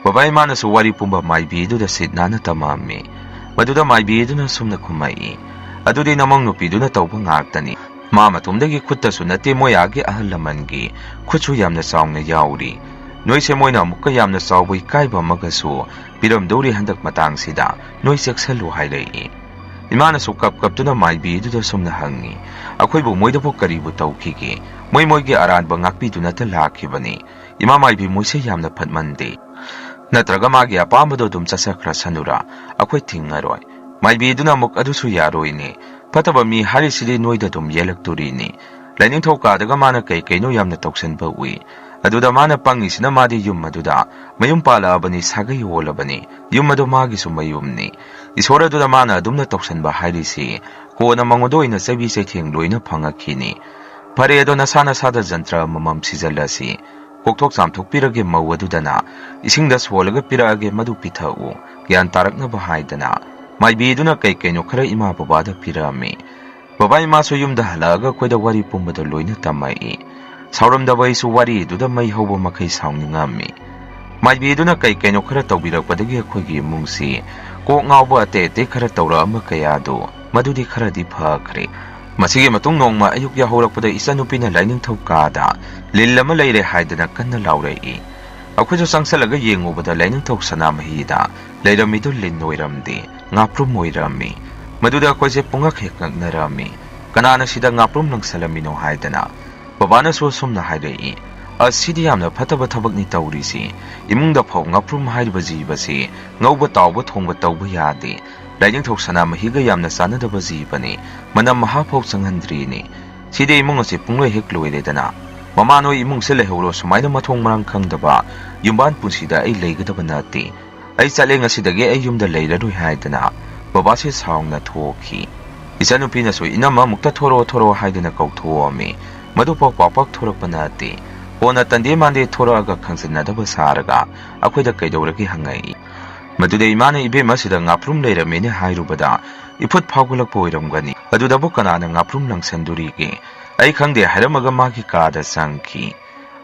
ꯕꯕꯥ ꯏꯃꯥꯅꯁꯨ ꯋꯥꯔꯤ ꯄꯨꯝꯕ ꯃꯥꯏꯕꯤꯗꯨꯗ ꯁꯤꯠ ꯅꯥꯟꯅ ꯇꯝꯃꯛꯑꯝꯃꯤ꯫ ꯃꯗꯨꯗ ꯃꯥꯏꯕꯤꯗꯨꯅ ꯁꯨꯝꯅ ꯈꯨꯝꯃꯛꯏ, "ꯑꯗꯨꯗꯤ ꯅꯃꯧ ꯅꯨꯄꯤꯗꯨꯅ ꯇꯧꯕ ꯉꯥꯛꯇꯅꯤ꯫ ꯃꯥ ꯃꯇꯣꯝꯗꯒꯤ ꯈꯨꯠꯇꯁꯨ ꯅꯠꯇꯦ, ꯃꯣꯏ ꯑꯥꯒꯤ ꯑꯍꯜ ꯂꯃꯟꯒꯤ ꯈꯨꯠꯁꯨ ꯌꯥꯝꯅ ꯆꯥꯎꯅ ꯌꯥꯎꯔꯤ꯫ ꯅꯣꯏꯁꯦ ꯃꯣꯏꯅ ꯑꯃꯨꯛꯀ ꯌꯥꯝꯅ ꯆꯥꯎꯕ ꯏꯀꯥꯏꯕ ꯑꯃꯒꯁꯨ ꯄꯤꯔꯝꯗꯧꯔꯤ ꯍꯟꯗꯛ ꯃꯇꯥꯡꯁꯤꯗ, ꯅꯣꯏ ꯆꯦꯛꯁꯜꯂꯨ" ꯍꯥꯏꯔꯛꯏ꯫ ꯏꯃꯥꯅꯁꯨ ꯀꯞ ꯀꯞꯇꯨꯅ ꯃꯥꯏꯕꯤꯗꯨꯗ ꯁꯨꯝꯅ ꯍꯪꯉꯤ, "ꯑꯩꯈꯣꯏꯕꯨ ꯃꯣꯏꯗꯕꯨ ꯀꯔꯤꯕꯨ ꯇꯧꯈꯤꯒꯦ? ꯃꯣꯏ ꯃꯣꯏꯒꯤ ꯑꯔꯥꯟꯕ ꯉꯥꯛꯄꯤꯗꯨꯅꯇ ꯂꯥꯛꯈꯤꯕꯅꯤ꯫ ꯏꯃꯥ ꯃꯥꯏꯕꯤ, ꯃꯣꯏꯁꯦ ꯌꯥꯝꯅ ꯐꯠꯃꯟꯗꯦ꯫ ꯅꯠꯇ꯭ꯔꯒ ꯃꯥꯒꯤ ꯑꯄꯥꯝꯕꯗꯣ ꯑꯗꯨꯝ ꯆꯠꯆꯈ꯭ꯔꯁꯅꯨꯔꯥ? ꯑꯩꯈꯣꯏ ꯊꯤꯡꯉꯔꯣꯏ꯫" ꯃꯥꯏꯕꯤꯗꯨꯅ ꯑꯃꯨꯛ, "ꯑꯗꯨꯁꯨ ꯌꯥꯔꯣꯏꯅꯦ꯫ ꯐꯠꯇꯕ ꯃꯤ ꯍꯥꯏꯔꯤꯁꯤꯗꯤ ꯅꯣꯏꯗ ꯑꯗꯨꯝ ꯌꯦꯜꯂꯛꯇꯣꯔꯤꯅꯤ꯫ ꯂꯥꯏꯅꯤꯡꯊꯧ ꯀꯥꯗꯒ ꯃꯥꯅ ꯀꯩ ꯀꯩꯅꯣ ꯌꯥꯝꯅ ꯇꯧꯁꯟꯕ ꯎꯏ꯫ ꯑꯗꯨꯗ ꯃꯥꯅ ꯄꯪꯉꯤꯁꯤꯅ ꯃꯥꯗꯤ ꯌꯨꯝ ꯑꯗꯨꯗ ꯃꯌꯨꯝ ꯄꯥꯜꯂꯛꯑꯕꯅꯤ, ꯁꯥꯒꯩ ꯑꯣꯜꯂꯕꯅꯤ꯫ ꯌꯨꯝ ꯑꯗꯨ ꯃꯥꯒꯤꯁꯨ ꯃꯌꯨꯝꯅꯤ꯫ ꯏꯁꯣꯔ ꯑꯗꯨꯗ ꯃꯥꯅ ꯑꯗꯨꯝꯅ ꯇꯧꯁꯟꯕ ꯍꯥꯏꯔꯤꯁꯤ ꯀꯣꯟꯅ ꯃꯉꯣꯟꯗ ꯑꯣꯏꯅ ꯆꯩꯕꯤ ꯆꯩꯊꯦꯡ ꯂꯣꯏꯅ ꯐꯪꯉꯛꯈꯤꯅꯤ꯫ "ꯐꯔꯦ, ꯑꯗꯣ ꯅꯁꯥ ꯅꯁꯥꯗ ꯖꯟꯇ꯭ꯔ ꯑꯃꯃꯝ ꯁꯤꯖꯜꯂꯁꯤ꯫ ꯀꯣꯛꯊꯣꯛ ꯆꯥꯝꯊꯣꯛꯄꯤꯔꯒꯦ ꯃꯧ ꯑꯗꯨꯗꯅ, ꯏꯁꯤꯡꯗ ꯁꯣꯜꯂꯒ ꯄꯤꯔꯛꯑꯒꯦ, ꯃꯗꯨ ꯄꯤꯊꯛꯎ, ꯒ꯭ꯌꯥꯟ ꯇꯥꯔꯛꯅꯕ" ꯍꯥꯏꯗꯅ ꯃꯥꯏꯕꯤꯗꯨꯅ ꯀꯩ ꯀꯩꯅꯣ ꯈꯔ ꯏꯃꯥ ꯕꯕꯥꯗ ꯄꯤꯔꯛꯑꯝꯃꯤ꯫ ꯕꯕꯥ ꯏꯃꯥꯁꯨ ꯌꯨꯝꯗ ꯍꯜꯂꯛꯑꯒ ꯑꯩꯈꯣꯏꯗ ꯋꯥꯔꯤ ꯄꯨꯝꯕꯗꯣ ꯂꯣꯏꯅ ꯇꯝꯃꯛꯏ꯫ ꯁꯥꯎꯔꯝꯗꯕ ꯑꯩꯁꯨ ꯋꯥꯔꯤꯗꯨꯗ ꯃꯩ ꯍꯧꯕ ꯃꯈꯩ ꯁꯥꯎꯅꯤꯡꯉꯝꯃꯤ꯫ ꯃꯥꯏꯕꯤꯗꯨꯅ ꯀꯩ ꯀꯩꯅꯣ ꯈꯔ ꯇꯧꯕꯤꯔꯛꯄꯗꯒꯤ ꯑꯩꯈꯣꯏꯒꯤ ꯏꯃꯨꯡꯁꯤ ꯀꯣꯛ ꯉꯥꯎꯕ ꯑꯇꯩ ꯑꯇꯩ ꯈꯔ ꯇꯧꯔꯛꯑꯝꯕ ꯀꯌꯥꯗꯣ ꯃꯗꯨꯗꯤ ꯈꯔꯗꯤ ꯐꯈ꯭ꯔꯦ꯫ ꯃꯁꯤꯒꯤ ꯃꯇꯨꯡ ꯅꯣꯡꯃ ꯑꯌꯨꯛ ꯌꯥꯍꯧꯔꯛꯄꯗ ꯏꯆꯟꯅꯨꯄꯤꯅ ꯂꯥꯏꯅꯤꯡꯊꯧ ꯀꯥꯗ ꯂꯤꯟ ꯑꯃ ꯂꯩꯔꯦ ꯍꯥꯏꯗꯅ ꯀꯟꯅ ꯂꯥꯎꯔꯛꯏ꯫ ꯑꯩꯈꯣꯏꯁꯨ ꯆꯪꯁꯜꯂꯒ ꯌꯦꯡꯉꯨꯕꯗ ꯂꯥꯏꯅꯤꯡꯊꯧ ꯁꯅꯥꯃꯍꯤꯗ ꯂꯩꯔꯝꯃꯤꯗꯨ ꯂꯤꯟ ꯑꯣꯏꯔꯝꯗꯦ, ꯉꯥꯄ꯭ꯔꯨꯝ ꯑꯣꯏꯔꯝꯃꯤ꯫ ꯃꯗꯨꯗ ꯑꯩꯈꯣꯏꯁꯦ ꯄꯨꯡꯉꯛ ꯍꯦꯛ ꯉꯛꯅꯔꯝꯃꯤ꯫ "ꯀꯅꯥꯅ ꯁꯤꯗ ꯉꯥꯄ꯭ꯔꯨꯝ ꯂꯪꯁꯜꯂꯝꯃꯤꯅꯣ?" ꯍꯥꯏꯗꯅ꯫ ꯕꯕꯥꯅꯁꯨ ꯑꯁꯨꯝꯅ ꯍꯥꯏꯔꯛꯏ, "ꯑꯁ, ꯁꯤꯗꯤ ꯌꯥꯝꯅ ꯐꯠꯇꯕ ꯊꯕꯛꯅꯤ ꯇꯧꯔꯤꯁꯤ꯫ ꯏꯃꯨꯡꯗ ꯐꯥꯎ ꯉꯥꯄ꯭ꯔꯨꯝ ꯍꯥꯏꯔꯤꯕ ꯖꯤꯕꯁꯤ ꯉꯧꯕ ꯇꯥꯎꯕ ꯊꯣꯡꯕ ꯇꯧꯕ ꯌꯥꯗꯦ꯫ ꯂꯥꯏꯅꯤꯡꯊꯧ ꯁꯅꯥꯃꯍꯤꯒ ꯌꯥꯝꯅ ꯆꯥꯟꯅꯗꯕ ꯖꯤꯕꯅꯤ꯫ ꯃꯅꯝ ꯃꯍꯥ ꯐꯥꯎ ꯆꯪꯍꯟꯗ꯭ꯔꯤꯅꯤ꯫ ꯁꯤꯗꯤ ꯏꯃꯨꯡ ꯑꯁꯤ ꯄꯨꯡꯂꯣꯏ ꯍꯦꯛ ꯂꯣꯏꯔꯦꯗꯅ꯫ ꯃꯃꯥ ꯅꯣꯏ ꯏꯃꯨꯡꯁꯦ ꯂꯩꯍꯧꯔꯣ, ꯁꯨꯃꯥꯏꯅ ꯃꯊꯣꯡ ꯃꯔꯥꯡ ꯈꯪꯗꯕ ꯌꯨꯝꯕꯥꯟ ꯄꯨꯟꯁꯤꯗ ꯑꯩ ꯂꯩꯒꯗꯕ ꯅꯠꯇꯦ꯫ ꯑꯩ ꯆꯠꯂꯦ, ꯉꯁꯤꯗꯒꯤ ꯑꯩ ꯌꯨꯝꯗ ꯂꯩꯔꯔꯣꯏ" ꯍꯥꯏꯗꯅ ꯕꯕꯥꯁꯦ ꯁꯥꯎꯅ ꯊꯣꯛꯈꯤ꯫ ꯏꯆꯟꯅꯨꯄꯤꯅꯁꯨ "ꯏꯅꯝꯃ, ꯑꯃꯨꯛꯇ ꯊꯣꯔꯛꯑꯣ, ꯊꯣꯔꯛꯑꯣ" ꯍꯥꯏꯗꯅ ꯀꯧꯊꯣꯛꯑꯝꯃꯤ꯫ ꯃꯗꯨ ꯄꯥꯎ ꯄꯥꯛ ꯄꯥꯛ ꯊꯣꯔꯛꯄ ꯅꯠꯇꯦ꯫ ꯀꯣꯟꯅ ꯇꯟꯗꯦ ꯃꯥꯟꯗꯦ ꯊꯣꯔꯛꯑꯒ ꯈꯪꯖꯤꯟꯅꯗꯕ ꯁꯥꯔꯒ ꯑꯩꯈꯣꯏꯗ "ꯀꯩꯗꯧꯔꯒꯦ?" ꯍꯪꯉꯛꯏ꯫ ꯃꯗꯨꯗ ꯏꯃꯥꯅ "ꯏꯕꯦꯝꯃ, ꯁꯤꯗ ꯉꯥꯄ꯭ꯔꯨꯝ ꯂꯩꯔꯝꯃꯦꯅꯦ" ꯍꯥꯏꯔꯨꯕꯗ ꯏꯐꯨꯠ ꯐꯥꯎꯒꯠꯂꯛꯄ ꯑꯣꯏꯔꯝꯒꯅꯤ꯫ ꯑꯗꯨꯗꯕꯨ ꯀꯅꯥꯅ ꯉꯥꯄ꯭ꯔꯨꯝ ꯂꯪꯁꯟꯗꯣꯔꯤꯒꯦ? ꯑꯩ ꯈꯪꯗꯦ ꯍꯥꯏꯔꯝꯃꯒ ꯃꯥꯒꯤ ꯀꯥꯗ ꯆꯪꯈꯤ꯫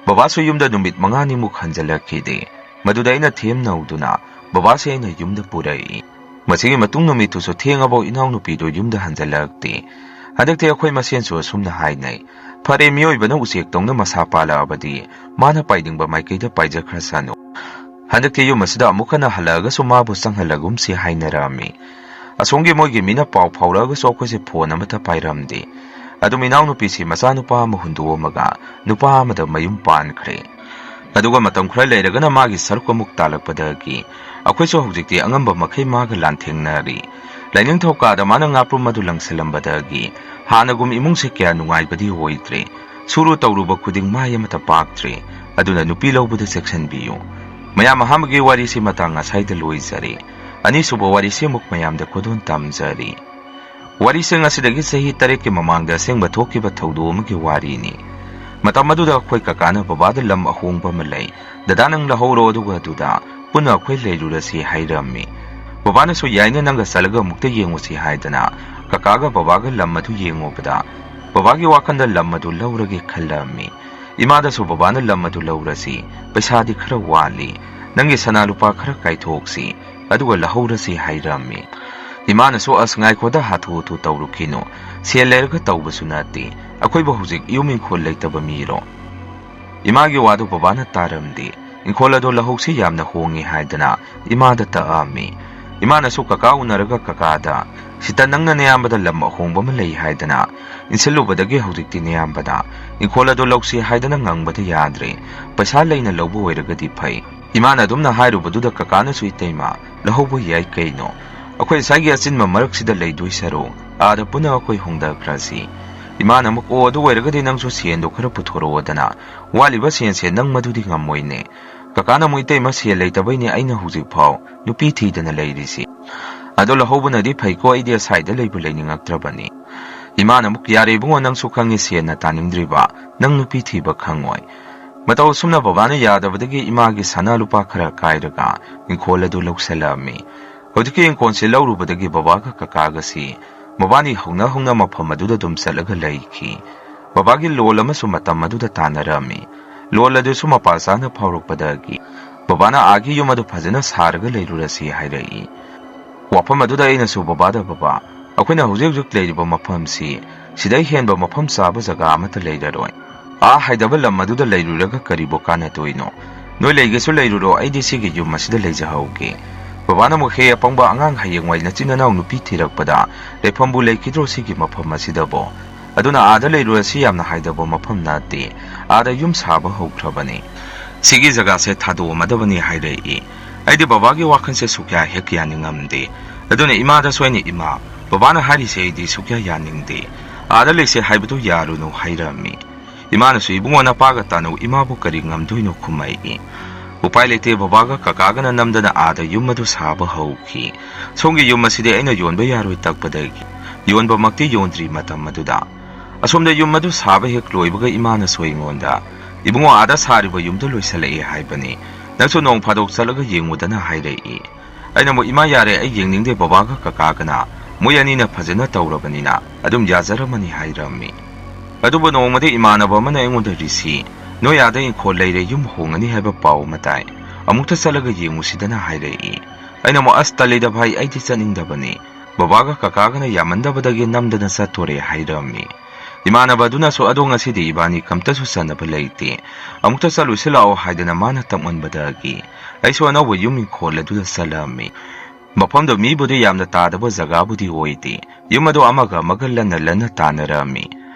ꯕꯕꯥꯁꯨ ꯌꯨꯝꯗ ꯅꯨꯃꯤꯠ ꯃꯉꯥꯅꯤꯃꯨꯛ ꯍꯟꯖꯜꯂꯛꯈꯤꯗꯦ꯫ ꯃꯗꯨꯗ ꯑꯩꯅ ꯊꯦꯝ ꯅꯧꯗꯨꯅ ꯕꯕꯥꯁꯦ ꯑꯩꯅ ꯌꯨꯝꯗ ꯄꯨꯔꯛꯏ꯫ ꯃꯁꯤꯒꯤ ꯃꯇꯨꯡ ꯅꯨꯃꯤꯠꯇꯨꯁꯨ ꯊꯦꯡꯉꯕꯧ ꯏꯅꯥꯎꯅꯨꯄꯤꯗꯨ ꯌꯨꯝꯗ ꯍꯟꯖꯜꯂꯛꯇꯦ꯫ ꯍꯟꯗꯛꯇꯤ ꯑꯩꯈꯣꯏ ꯃꯁꯦꯟꯁꯨ ꯑꯁꯨꯝꯅ ꯍꯥꯏꯅꯩ, "ꯐꯔꯦ, ꯃꯤꯑꯣꯏꯕꯅ ꯎꯆꯦꯛꯇꯧꯅ ꯃꯁꯥ ꯄꯥꯜꯂꯛꯑꯕꯗꯤ ꯃꯥꯅ ꯄꯥꯏꯅꯤꯡꯕ ꯃꯥꯏꯀꯩꯗ ꯄꯥꯏꯖꯈ꯭ꯔꯁꯅꯨ꯫ ꯍꯟꯗꯛꯇꯤ ꯌꯨꯝ ꯑꯁꯤꯗ ꯑꯃꯨꯛ ꯍꯟꯅ ꯍꯜꯂꯛꯑꯒꯁꯨ ꯃꯥꯕꯨ ꯆꯪꯍꯜꯂꯒꯨꯝꯁꯤ" ꯍꯥꯏꯅꯔꯝꯃꯤ꯫ ꯑꯁꯣꯝꯒꯤ ꯃꯣꯏꯒꯤ ꯃꯤꯅ ꯄꯥꯎ ꯐꯥꯎꯔꯛꯑꯒꯁꯨ ꯑꯩꯈꯣꯏꯁꯦ ꯐꯣꯟ ꯑꯃꯠꯇ ꯄꯥꯏꯔꯝꯗꯦ꯫ ꯑꯗꯨꯝ ꯏꯅꯥꯎꯅꯨꯄꯤꯁꯤ ꯃꯆꯥꯅꯨꯄꯥ ꯑꯃ ꯍꯨꯟꯗꯣꯛꯑꯝꯃꯒ ꯅꯨꯄꯥ ꯑꯃꯗ ꯃꯌꯨꯝ ꯄꯥꯟꯈ꯭ꯔꯦ꯫ ꯑꯗꯨꯒ ꯃꯇꯝ ꯈꯔ ꯂꯩꯔꯒꯅ ꯃꯥꯒꯤ ꯁꯔꯨꯛ ꯑꯃꯨꯛ ꯇꯥꯜꯂꯛꯄꯗꯒꯤ ꯑꯩꯈꯣꯏꯁꯨ ꯍꯧꯖꯤꯛꯇꯤ ꯑꯉꯝꯕ ꯃꯈꯩ ꯃꯥꯒ ꯂꯥꯟꯊꯦꯡꯅꯔꯤ꯫ ꯂꯥꯏꯅꯤꯡꯊꯧ ꯀꯥꯗ ꯃꯥꯅ ꯉꯥꯄ꯭ꯔꯨꯝ ꯑꯗꯨ ꯂꯪꯁꯤꯜꯂꯝꯕꯗꯒꯤ ꯍꯥꯟꯅꯒꯨꯝ ꯏꯃꯨꯡꯁꯦ ꯀꯌꯥ ꯅꯨꯡꯉꯥꯏꯕꯗꯤ ꯑꯣꯏꯗ꯭ꯔꯦ꯫ ꯁꯨꯔꯨ ꯇꯧꯔꯨꯕ ꯈꯨꯗꯤꯡ ꯃꯥꯏ ꯑꯃꯠꯇ ꯄꯥꯛꯇ꯭ꯔꯦ꯫ ꯑꯗꯨꯅ ꯅꯨꯄꯤ ꯂꯧꯕꯗ ꯆꯦꯛꯁꯤꯟꯕꯤꯌꯨ꯫ ꯃꯌꯥꯝ, ꯑꯍꯥꯟꯕꯒꯤ ꯋꯥꯔꯤꯁꯤ ꯃꯇꯥꯡ ꯑꯁꯥꯏꯗ ꯂꯣꯏꯖꯔꯦ꯫ ꯑꯅꯤꯁꯨꯕ ꯋꯥꯔꯤꯁꯤ ꯑꯃꯨꯛ ꯃꯌꯥꯝꯗ ꯈꯨꯗꯣꯜ ꯇꯝꯖꯔꯤ꯫ ꯋꯥꯔꯤꯁꯤꯡ ꯑꯁꯤꯗꯒꯤ ꯆꯍꯤ ꯇꯔꯦꯠꯀꯤ ꯃꯃꯥꯡꯗ ꯑꯁꯦꯡꯕ ꯊꯣꯛꯈꯤꯕ ꯊꯧꯗꯣꯛ ꯑꯃꯒꯤ ꯋꯥꯔꯤꯅꯤ꯫ ꯃꯇꯝ ꯑꯗꯨꯗ ꯑꯩꯈꯣꯏ ꯀꯀꯥꯅ ꯕꯕꯥꯗ ꯂꯝ ꯑꯍꯣꯡꯕ ꯑꯃ ꯂꯩ, ꯗꯗꯥ ꯅꯪ ꯂꯧꯍꯧꯔꯣ, ꯑꯗꯨꯒ ꯑꯗꯨꯗ ꯄꯨꯟꯅ ꯑꯩꯈꯣꯏ ꯂꯩꯔꯨꯔꯁꯤ ꯍꯥꯏꯔꯝꯃꯤ꯫ ꯕꯕꯥꯅꯁꯨ ꯌꯥꯏꯅ ꯅꯪꯒ ꯆꯠꯂꯒ ꯑꯃꯨꯛꯇ ꯌꯦꯡꯉꯨꯁꯤ ꯍꯥꯏꯗꯅ ꯀꯀꯥꯒ ꯕꯕꯥꯒ ꯂꯝ ꯑꯗꯨ ꯌꯦꯡꯉꯨꯕꯗ ꯕꯕꯥꯒꯤ ꯋꯥꯈꯜꯗ ꯂꯝ ꯑꯗꯨ ꯂꯧꯔꯒꯦ ꯈꯜꯂꯝꯃꯤ꯫ ꯏꯃꯥꯗꯁꯨ ꯕꯕꯥꯅ ꯂꯝ ꯑꯗꯨ ꯂꯧꯔꯁꯤ, ꯄꯩꯁꯥꯗꯤ ꯈꯔ ꯋꯥꯠꯂꯤ, ꯅꯪꯒꯤ ꯁꯅꯥ ꯂꯨꯄꯥ ꯈꯔ ꯀꯥꯏꯊꯣꯛꯁꯤ, ꯑꯗꯨꯒ ꯂꯧꯍꯧꯔꯁꯤ ꯍꯥꯏꯔꯝꯃꯤ꯫ ꯏꯃꯥꯅꯁꯨ ꯑꯁ ꯉꯥꯏꯈꯣꯗ, ꯍꯥꯊꯨ ꯍꯥꯊꯨ ꯇꯧꯔꯨꯈꯤꯅꯨ, ꯁꯦꯜ ꯂꯩꯔꯒ ꯇꯧꯕꯁꯨ ꯅꯠꯇꯦ, ꯑꯩꯈꯣꯏꯕꯨ ꯍꯧꯖꯤꯛ ꯌꯨꯝ ꯏꯪꯈꯣꯜ ꯂꯩꯇꯕ ꯃꯤꯔꯣ? ꯏꯃꯥꯒꯤ ꯋꯥꯗꯨ ꯕꯕꯥꯅ ꯇꯥꯔꯝꯗꯦ꯫ ꯏꯪꯈꯣꯜ ꯑꯗꯨ ꯂꯧꯍꯧꯁꯤ ꯌꯥꯝꯅ ꯍꯣꯡꯉꯤ ꯍꯥꯏꯗꯅ ꯏꯃꯥꯗ ꯇꯛꯑꯝꯃꯤ꯫ ꯏꯃꯥꯅꯁꯨ ꯀꯀꯥ ꯎꯅꯔꯒ ꯀꯀꯥꯗ, ꯁꯤꯇ ꯅꯪꯅ ꯅꯌꯥꯝꯕꯗ ꯂꯝ ꯑꯍꯣꯡꯕ ꯑꯃ ꯂꯩ ꯍꯥꯏꯗꯅ ꯏꯟꯁꯤꯜꯂꯨꯕꯗꯒꯤ ꯍꯧꯖꯤꯛꯇꯤ ꯅꯌꯥꯝꯕꯗ ꯏꯪꯈꯣꯜ ꯑꯗꯨ ꯂꯧꯁꯤ ꯍꯥꯏꯗꯅ ꯉꯪꯕꯗ ꯌꯥꯗ꯭ꯔꯦ, ꯄꯩꯁꯥ ꯂꯩꯅ ꯂꯧꯕ ꯑꯣꯏꯔꯒꯗꯤ ꯐꯩ꯫ ꯏꯃꯥꯅ ꯑꯗꯨꯝꯅ ꯍꯥꯏꯔꯨꯕꯗꯨꯗ ꯀꯀꯥꯅꯁꯨ, ꯏꯇꯩꯃ, ꯂꯧꯍꯧꯕ ꯌꯥꯏ ꯀꯩꯅꯣ, ꯑꯩꯈꯣꯏ ꯉꯁꯥꯏꯒꯤ ꯑꯆꯤꯟꯕ ꯃꯔꯛꯁꯤꯗ ꯂꯩꯗꯣꯏ ꯁꯔꯨꯛ ꯑꯥꯗ ꯄꯨꯟꯅ ꯑꯩꯈꯣꯏ ꯍꯣꯡꯊꯈ꯭ꯔꯁꯤ꯫ ꯏꯃꯥꯅ ꯑꯃꯨꯛ, ꯑꯣ, ꯑꯗꯨ ꯑꯣꯏꯔꯒꯗꯤ ꯅꯪꯁꯨ ꯁꯦꯟꯗꯣ ꯈꯔ ꯄꯨꯊꯣꯔꯛꯑꯣꯗꯅ, ꯋꯥꯠꯂꯤꯕ ꯁꯦꯟꯁꯦ ꯅꯪ ꯃꯗꯨꯗꯤ ꯉꯝꯃꯣꯏꯅꯦ꯫ ꯀꯀꯥꯅ ꯑꯃꯨꯛ, ꯏꯇꯩꯃ, ꯁꯦꯜ ꯂꯩꯇꯕꯩꯅꯦ ꯑꯩꯅ ꯍꯧꯖꯤꯛ ꯐꯥꯎ ꯅꯨꯄꯤ ꯊꯤꯗꯅ ꯂꯩꯔꯤꯁꯤ꯫ ꯑꯗꯣ ꯂꯧꯍꯧꯕꯅꯗꯤ ꯐꯩꯀꯣ, ꯑꯩꯗꯤ ꯑꯁꯥꯏꯗ ꯂꯩꯕꯨ ꯂꯩꯅꯤꯡꯉꯛꯇ꯭ꯔꯕꯅꯤ꯫ ꯏꯃꯥꯅ ꯑꯃꯨꯛ, ꯌꯥꯔꯦ ꯏꯕꯨꯡꯉꯣ, ꯅꯪꯁꯨ ꯈꯪꯉꯤ ꯁꯦꯟꯅ ꯇꯥꯅꯤꯡꯗ꯭ꯔꯤꯕ, ꯅꯪ ꯅꯨꯄꯤ ꯊꯤꯕ ꯈꯪꯉꯣꯏ꯫ ꯃꯇꯧ ꯑꯁꯨꯝꯅ ꯕꯕꯥꯅ ꯌꯥꯗꯕꯗꯒꯤ ꯏꯃꯥꯒꯤ ꯁꯅꯥ ꯂꯨꯄꯥ ꯈꯔ ꯀꯥꯏꯔꯒ ꯏꯪꯈꯣꯜ ꯑꯗꯨ ꯂꯧꯁꯜꯂꯛꯑꯝꯃꯤ꯫ ꯍꯧꯖꯤꯛꯀꯤ ꯏꯪꯈꯣꯜꯁꯦ ꯂꯧꯔꯨꯕꯗꯒꯤ ꯕꯕꯥꯒ ꯀꯀꯥꯒꯁꯤ ꯃꯕꯥꯅꯤ ꯍꯧꯅ ꯍꯧꯅ ꯃꯐꯝ ꯑꯗꯨꯗ ꯑꯗꯨꯝ ꯆꯠꯂꯒ ꯂꯩꯈꯤ꯫ ꯕꯕꯥꯒꯤ ꯂꯣꯜ ꯑꯃꯁꯨ ꯃꯇꯝ ꯑꯗꯨꯗ ꯇꯥꯟꯅꯔꯝꯃꯤ꯫ ꯂꯣꯜ ꯑꯗꯨꯁꯨ ꯃꯄꯥ ꯆꯥꯅ ꯐꯥꯎꯔꯛꯄꯗꯒꯤ ꯕꯕꯥꯅ ꯑꯥꯒꯤ ꯌꯨꯝ ꯑꯗꯨ ꯐꯖꯅ ꯁꯥꯔꯒ ꯂꯩꯔꯨꯔꯁꯤ ꯍꯥꯏꯔꯛꯏ꯫ ꯋꯥꯐꯝ ꯑꯗꯨꯗ ꯑꯩꯅꯁꯨ ꯕꯕꯥꯗ, ꯕꯕꯥ, ꯑꯩꯈꯣꯏꯅ ꯍꯧꯖꯤꯛ ꯍꯧꯖꯤꯛ ꯂꯩꯔꯤꯕ ꯃꯐꯝꯁꯤ ꯁꯤꯗꯩ ꯍꯦꯟꯕ ꯃꯐꯝ ꯆꯥꯕ ꯖꯒꯥ ꯑꯃꯠꯇ ꯂꯩꯔꯔꯣꯏ꯫ ꯑꯥ ꯍꯥꯏꯗꯕ ꯂꯝ ꯑꯗꯨꯗ ꯂꯩꯔꯨꯔꯒ ꯀꯔꯤꯕꯨ ꯀꯥꯟꯅꯗꯣꯏꯅꯣ? ꯅꯣꯏ ꯂꯩꯒꯦꯁꯨ ꯂꯩꯔꯨꯔꯣ, ꯑꯩꯗꯤ ꯁꯤꯒꯤ ꯌꯨꯝ ꯑꯁꯤꯗ ꯂꯩꯖꯍꯧꯒꯦ꯫ ꯕꯕꯥꯅ ꯑꯃꯨꯛ, ꯍꯦ ꯑꯄꯪꯕ ꯑꯉꯥꯡ, ꯍꯌꯦꯡꯋꯥꯏ ꯅꯆꯤꯟ ꯅꯅꯥꯎ ꯅꯨꯄꯤ ꯊꯤꯔꯛꯄꯗ ꯂꯩꯐꯝꯕꯨ ꯂꯩꯈꯤꯗ꯭ꯔꯣ ꯁꯤꯒꯤ ꯃꯐꯝ ꯑꯁꯤꯗꯕꯣ? ꯑꯗꯨꯅ ꯑꯥꯗ ꯂꯩꯔꯨꯔꯁꯤ ꯌꯥꯝꯅ ꯍꯥꯏꯗꯕ ꯃꯐꯝ ꯅꯠꯇꯦ, ꯑꯥꯗ ꯌꯨꯝ ꯁꯥꯕ ꯍꯧꯈ꯭ꯔꯕꯅꯤ꯫ ꯁꯤꯒꯤ ꯖꯒꯥꯁꯦ ꯊꯥꯗꯣꯛꯑꯝꯃꯗꯕꯅꯤ ꯍꯥꯏꯔꯛꯏ꯫ ꯑꯩꯗꯤ ꯕꯕꯥꯒꯤ ꯋꯥꯈꯜꯁꯦ ꯁꯨꯛꯌꯥ ꯍꯦꯛ ꯌꯥꯅꯤꯡꯉꯝꯗꯦ꯫ ꯑꯗꯨꯅ ꯏꯃꯥꯗꯁꯨ ꯑꯩꯅ, ꯏꯃꯥ, ꯕꯕꯥꯅ ꯍꯥꯏꯔꯤꯁꯦ ꯑꯩꯗꯤ ꯁꯨꯛꯌꯥ ꯌꯥꯅꯤꯡꯗꯦ, ꯑꯥꯗ ꯂꯩꯁꯦ ꯍꯥꯏꯕꯗꯨ ꯌꯥꯔꯨꯅꯨ ꯍꯥꯏꯔꯝꯃꯤ꯫ ꯏꯃꯥꯅꯁꯨ, ꯏꯕꯨꯡꯉꯣ, ꯅꯄꯥꯒ ꯇꯥꯅꯧ, ꯏꯃꯥꯕꯨ ꯀꯔꯤ ꯉꯝꯗꯣꯏꯅꯣ ꯈꯨꯝꯃꯛꯏ꯫ ꯎꯄꯥꯏ ꯂꯩꯇꯦ, ꯕꯕꯥꯒ ꯀꯀꯥꯒꯅ ꯅꯝꯗꯅ ꯑꯥꯗ ꯌꯨꯝ ꯑꯗꯨ ꯁꯥꯕ ꯍꯧꯈꯤ꯫ ꯁꯣꯝꯒꯤ ꯌꯨꯝ ꯑꯁꯤꯗꯤ ꯑꯩꯅ ꯌꯣꯟꯕ ꯌꯥꯔꯣꯏ ꯇꯛꯄꯗꯒꯤ ꯌꯣꯟꯕꯃꯛꯇꯤ ꯌꯣꯟꯗ꯭ꯔꯤ ꯃꯇꯝ ꯑꯗꯨꯗ꯫ ꯑꯁꯣꯝꯗ ꯌꯨꯝ ꯑꯗꯨ ꯁꯥꯕ ꯍꯦꯛ ꯂꯣꯏꯕꯒ ꯏꯃꯥꯅꯁꯨ ꯑꯩꯉꯣꯟꯗ, "ꯏꯕꯨꯡꯉꯣ, ꯑꯥꯗ ꯁꯥꯔꯤꯕ ꯌꯨꯝꯗꯣ ꯂꯣꯏꯁꯤꯜꯂꯛꯑꯦ ꯍꯥꯏꯕꯅꯤ, ꯅꯪꯁꯨ ꯅꯣꯡ ꯐꯥꯗꯣꯛ ꯆꯠꯂꯒ ꯌꯦꯡꯉꯨꯗꯅ" ꯍꯥꯏꯔꯛꯏ꯫ ꯑꯩꯅ ꯑꯃꯨꯛ, "ꯏꯃꯥ, ꯌꯥꯔꯦ, ꯑꯩ ꯌꯦꯡꯅꯤꯡꯗꯦ, ꯕꯕꯥꯒ ꯀꯀꯥꯒꯅ ꯃꯣꯏ ꯑꯅꯤꯅ ꯐꯖꯅ ꯇꯧꯔꯕꯅꯤꯅ ꯑꯗꯨꯝ ꯌꯥꯖꯔꯝꯃꯅꯤ" ꯍꯥꯏꯔꯝꯃꯤ꯫ ꯑꯗꯨꯕꯨ ꯅꯣꯡꯃꯗꯤ ꯏꯃꯥꯟꯅꯕ ꯑꯃꯅ ꯑꯩꯉꯣꯟꯗ, "ꯔꯤꯁꯤ, ꯅꯣꯏ ꯑꯥꯗ ꯏꯪꯈꯣꯜ ꯂꯩꯔꯦ, ꯌꯨꯝ ꯍꯣꯡꯉꯅꯤ ꯍꯥꯏꯕ ꯄꯥꯎ ꯑꯃ ꯇꯥꯏ, ꯑꯃꯨꯛꯇ ꯆꯠꯂꯒ ꯌꯦꯡꯉꯨꯁꯤꯗꯅ" ꯍꯥꯏꯔꯛꯏ꯫ ꯑꯩꯅ ꯑꯃꯨꯛ, "ꯑꯁ, ꯇꯜꯂꯤꯗ ꯚꯥꯏ, ꯑꯩꯗꯤ ꯆꯠꯅꯤꯡꯗꯕꯅꯤ, ꯕꯕꯥꯒ ꯀꯀꯥꯒꯅ ꯌꯥꯝꯃꯟꯗꯕꯗꯒꯤ ꯅꯝꯗꯅ ꯆꯠꯇꯣꯔꯦ" ꯍꯥꯏꯔꯝꯃꯤ꯫ ꯏꯃꯥꯟꯅꯕ ꯑꯗꯨꯅꯁꯨ, "ꯑꯗꯣ ꯉꯁꯤꯗꯤ ꯏꯕꯥꯅꯤ ꯀꯝꯇꯁꯨ ꯆꯠꯅꯕ ꯂꯩꯇꯦ, ꯑꯃꯨꯛꯇ ꯆꯠꯂꯨꯁꯤ ꯂꯥꯛꯑꯣ" ꯍꯥꯏꯗꯅ ꯃꯥꯅ ꯇꯛꯃꯟꯕꯗꯒꯤ ꯑꯩꯁꯨ ꯑꯅꯧꯕ ꯌꯨꯝ ꯏꯪꯈꯣꯜ ꯑꯗꯨꯗ ꯆꯠꯂꯝꯃꯤ꯫ ꯃꯐꯝꯗꯣ ꯃꯤꯕꯨꯗꯤ ꯌꯥꯝꯅ ꯇꯥꯗꯕ ꯖꯒꯥꯕꯨꯗꯤ ꯑꯣꯏꯗꯦ꯫ ꯌꯨꯝ ꯑꯗꯨ ꯑꯃꯒ ꯑꯃꯒ ꯂꯟꯅ ꯂꯟꯅ ꯇꯥꯅꯔꯝꯃꯤ꯫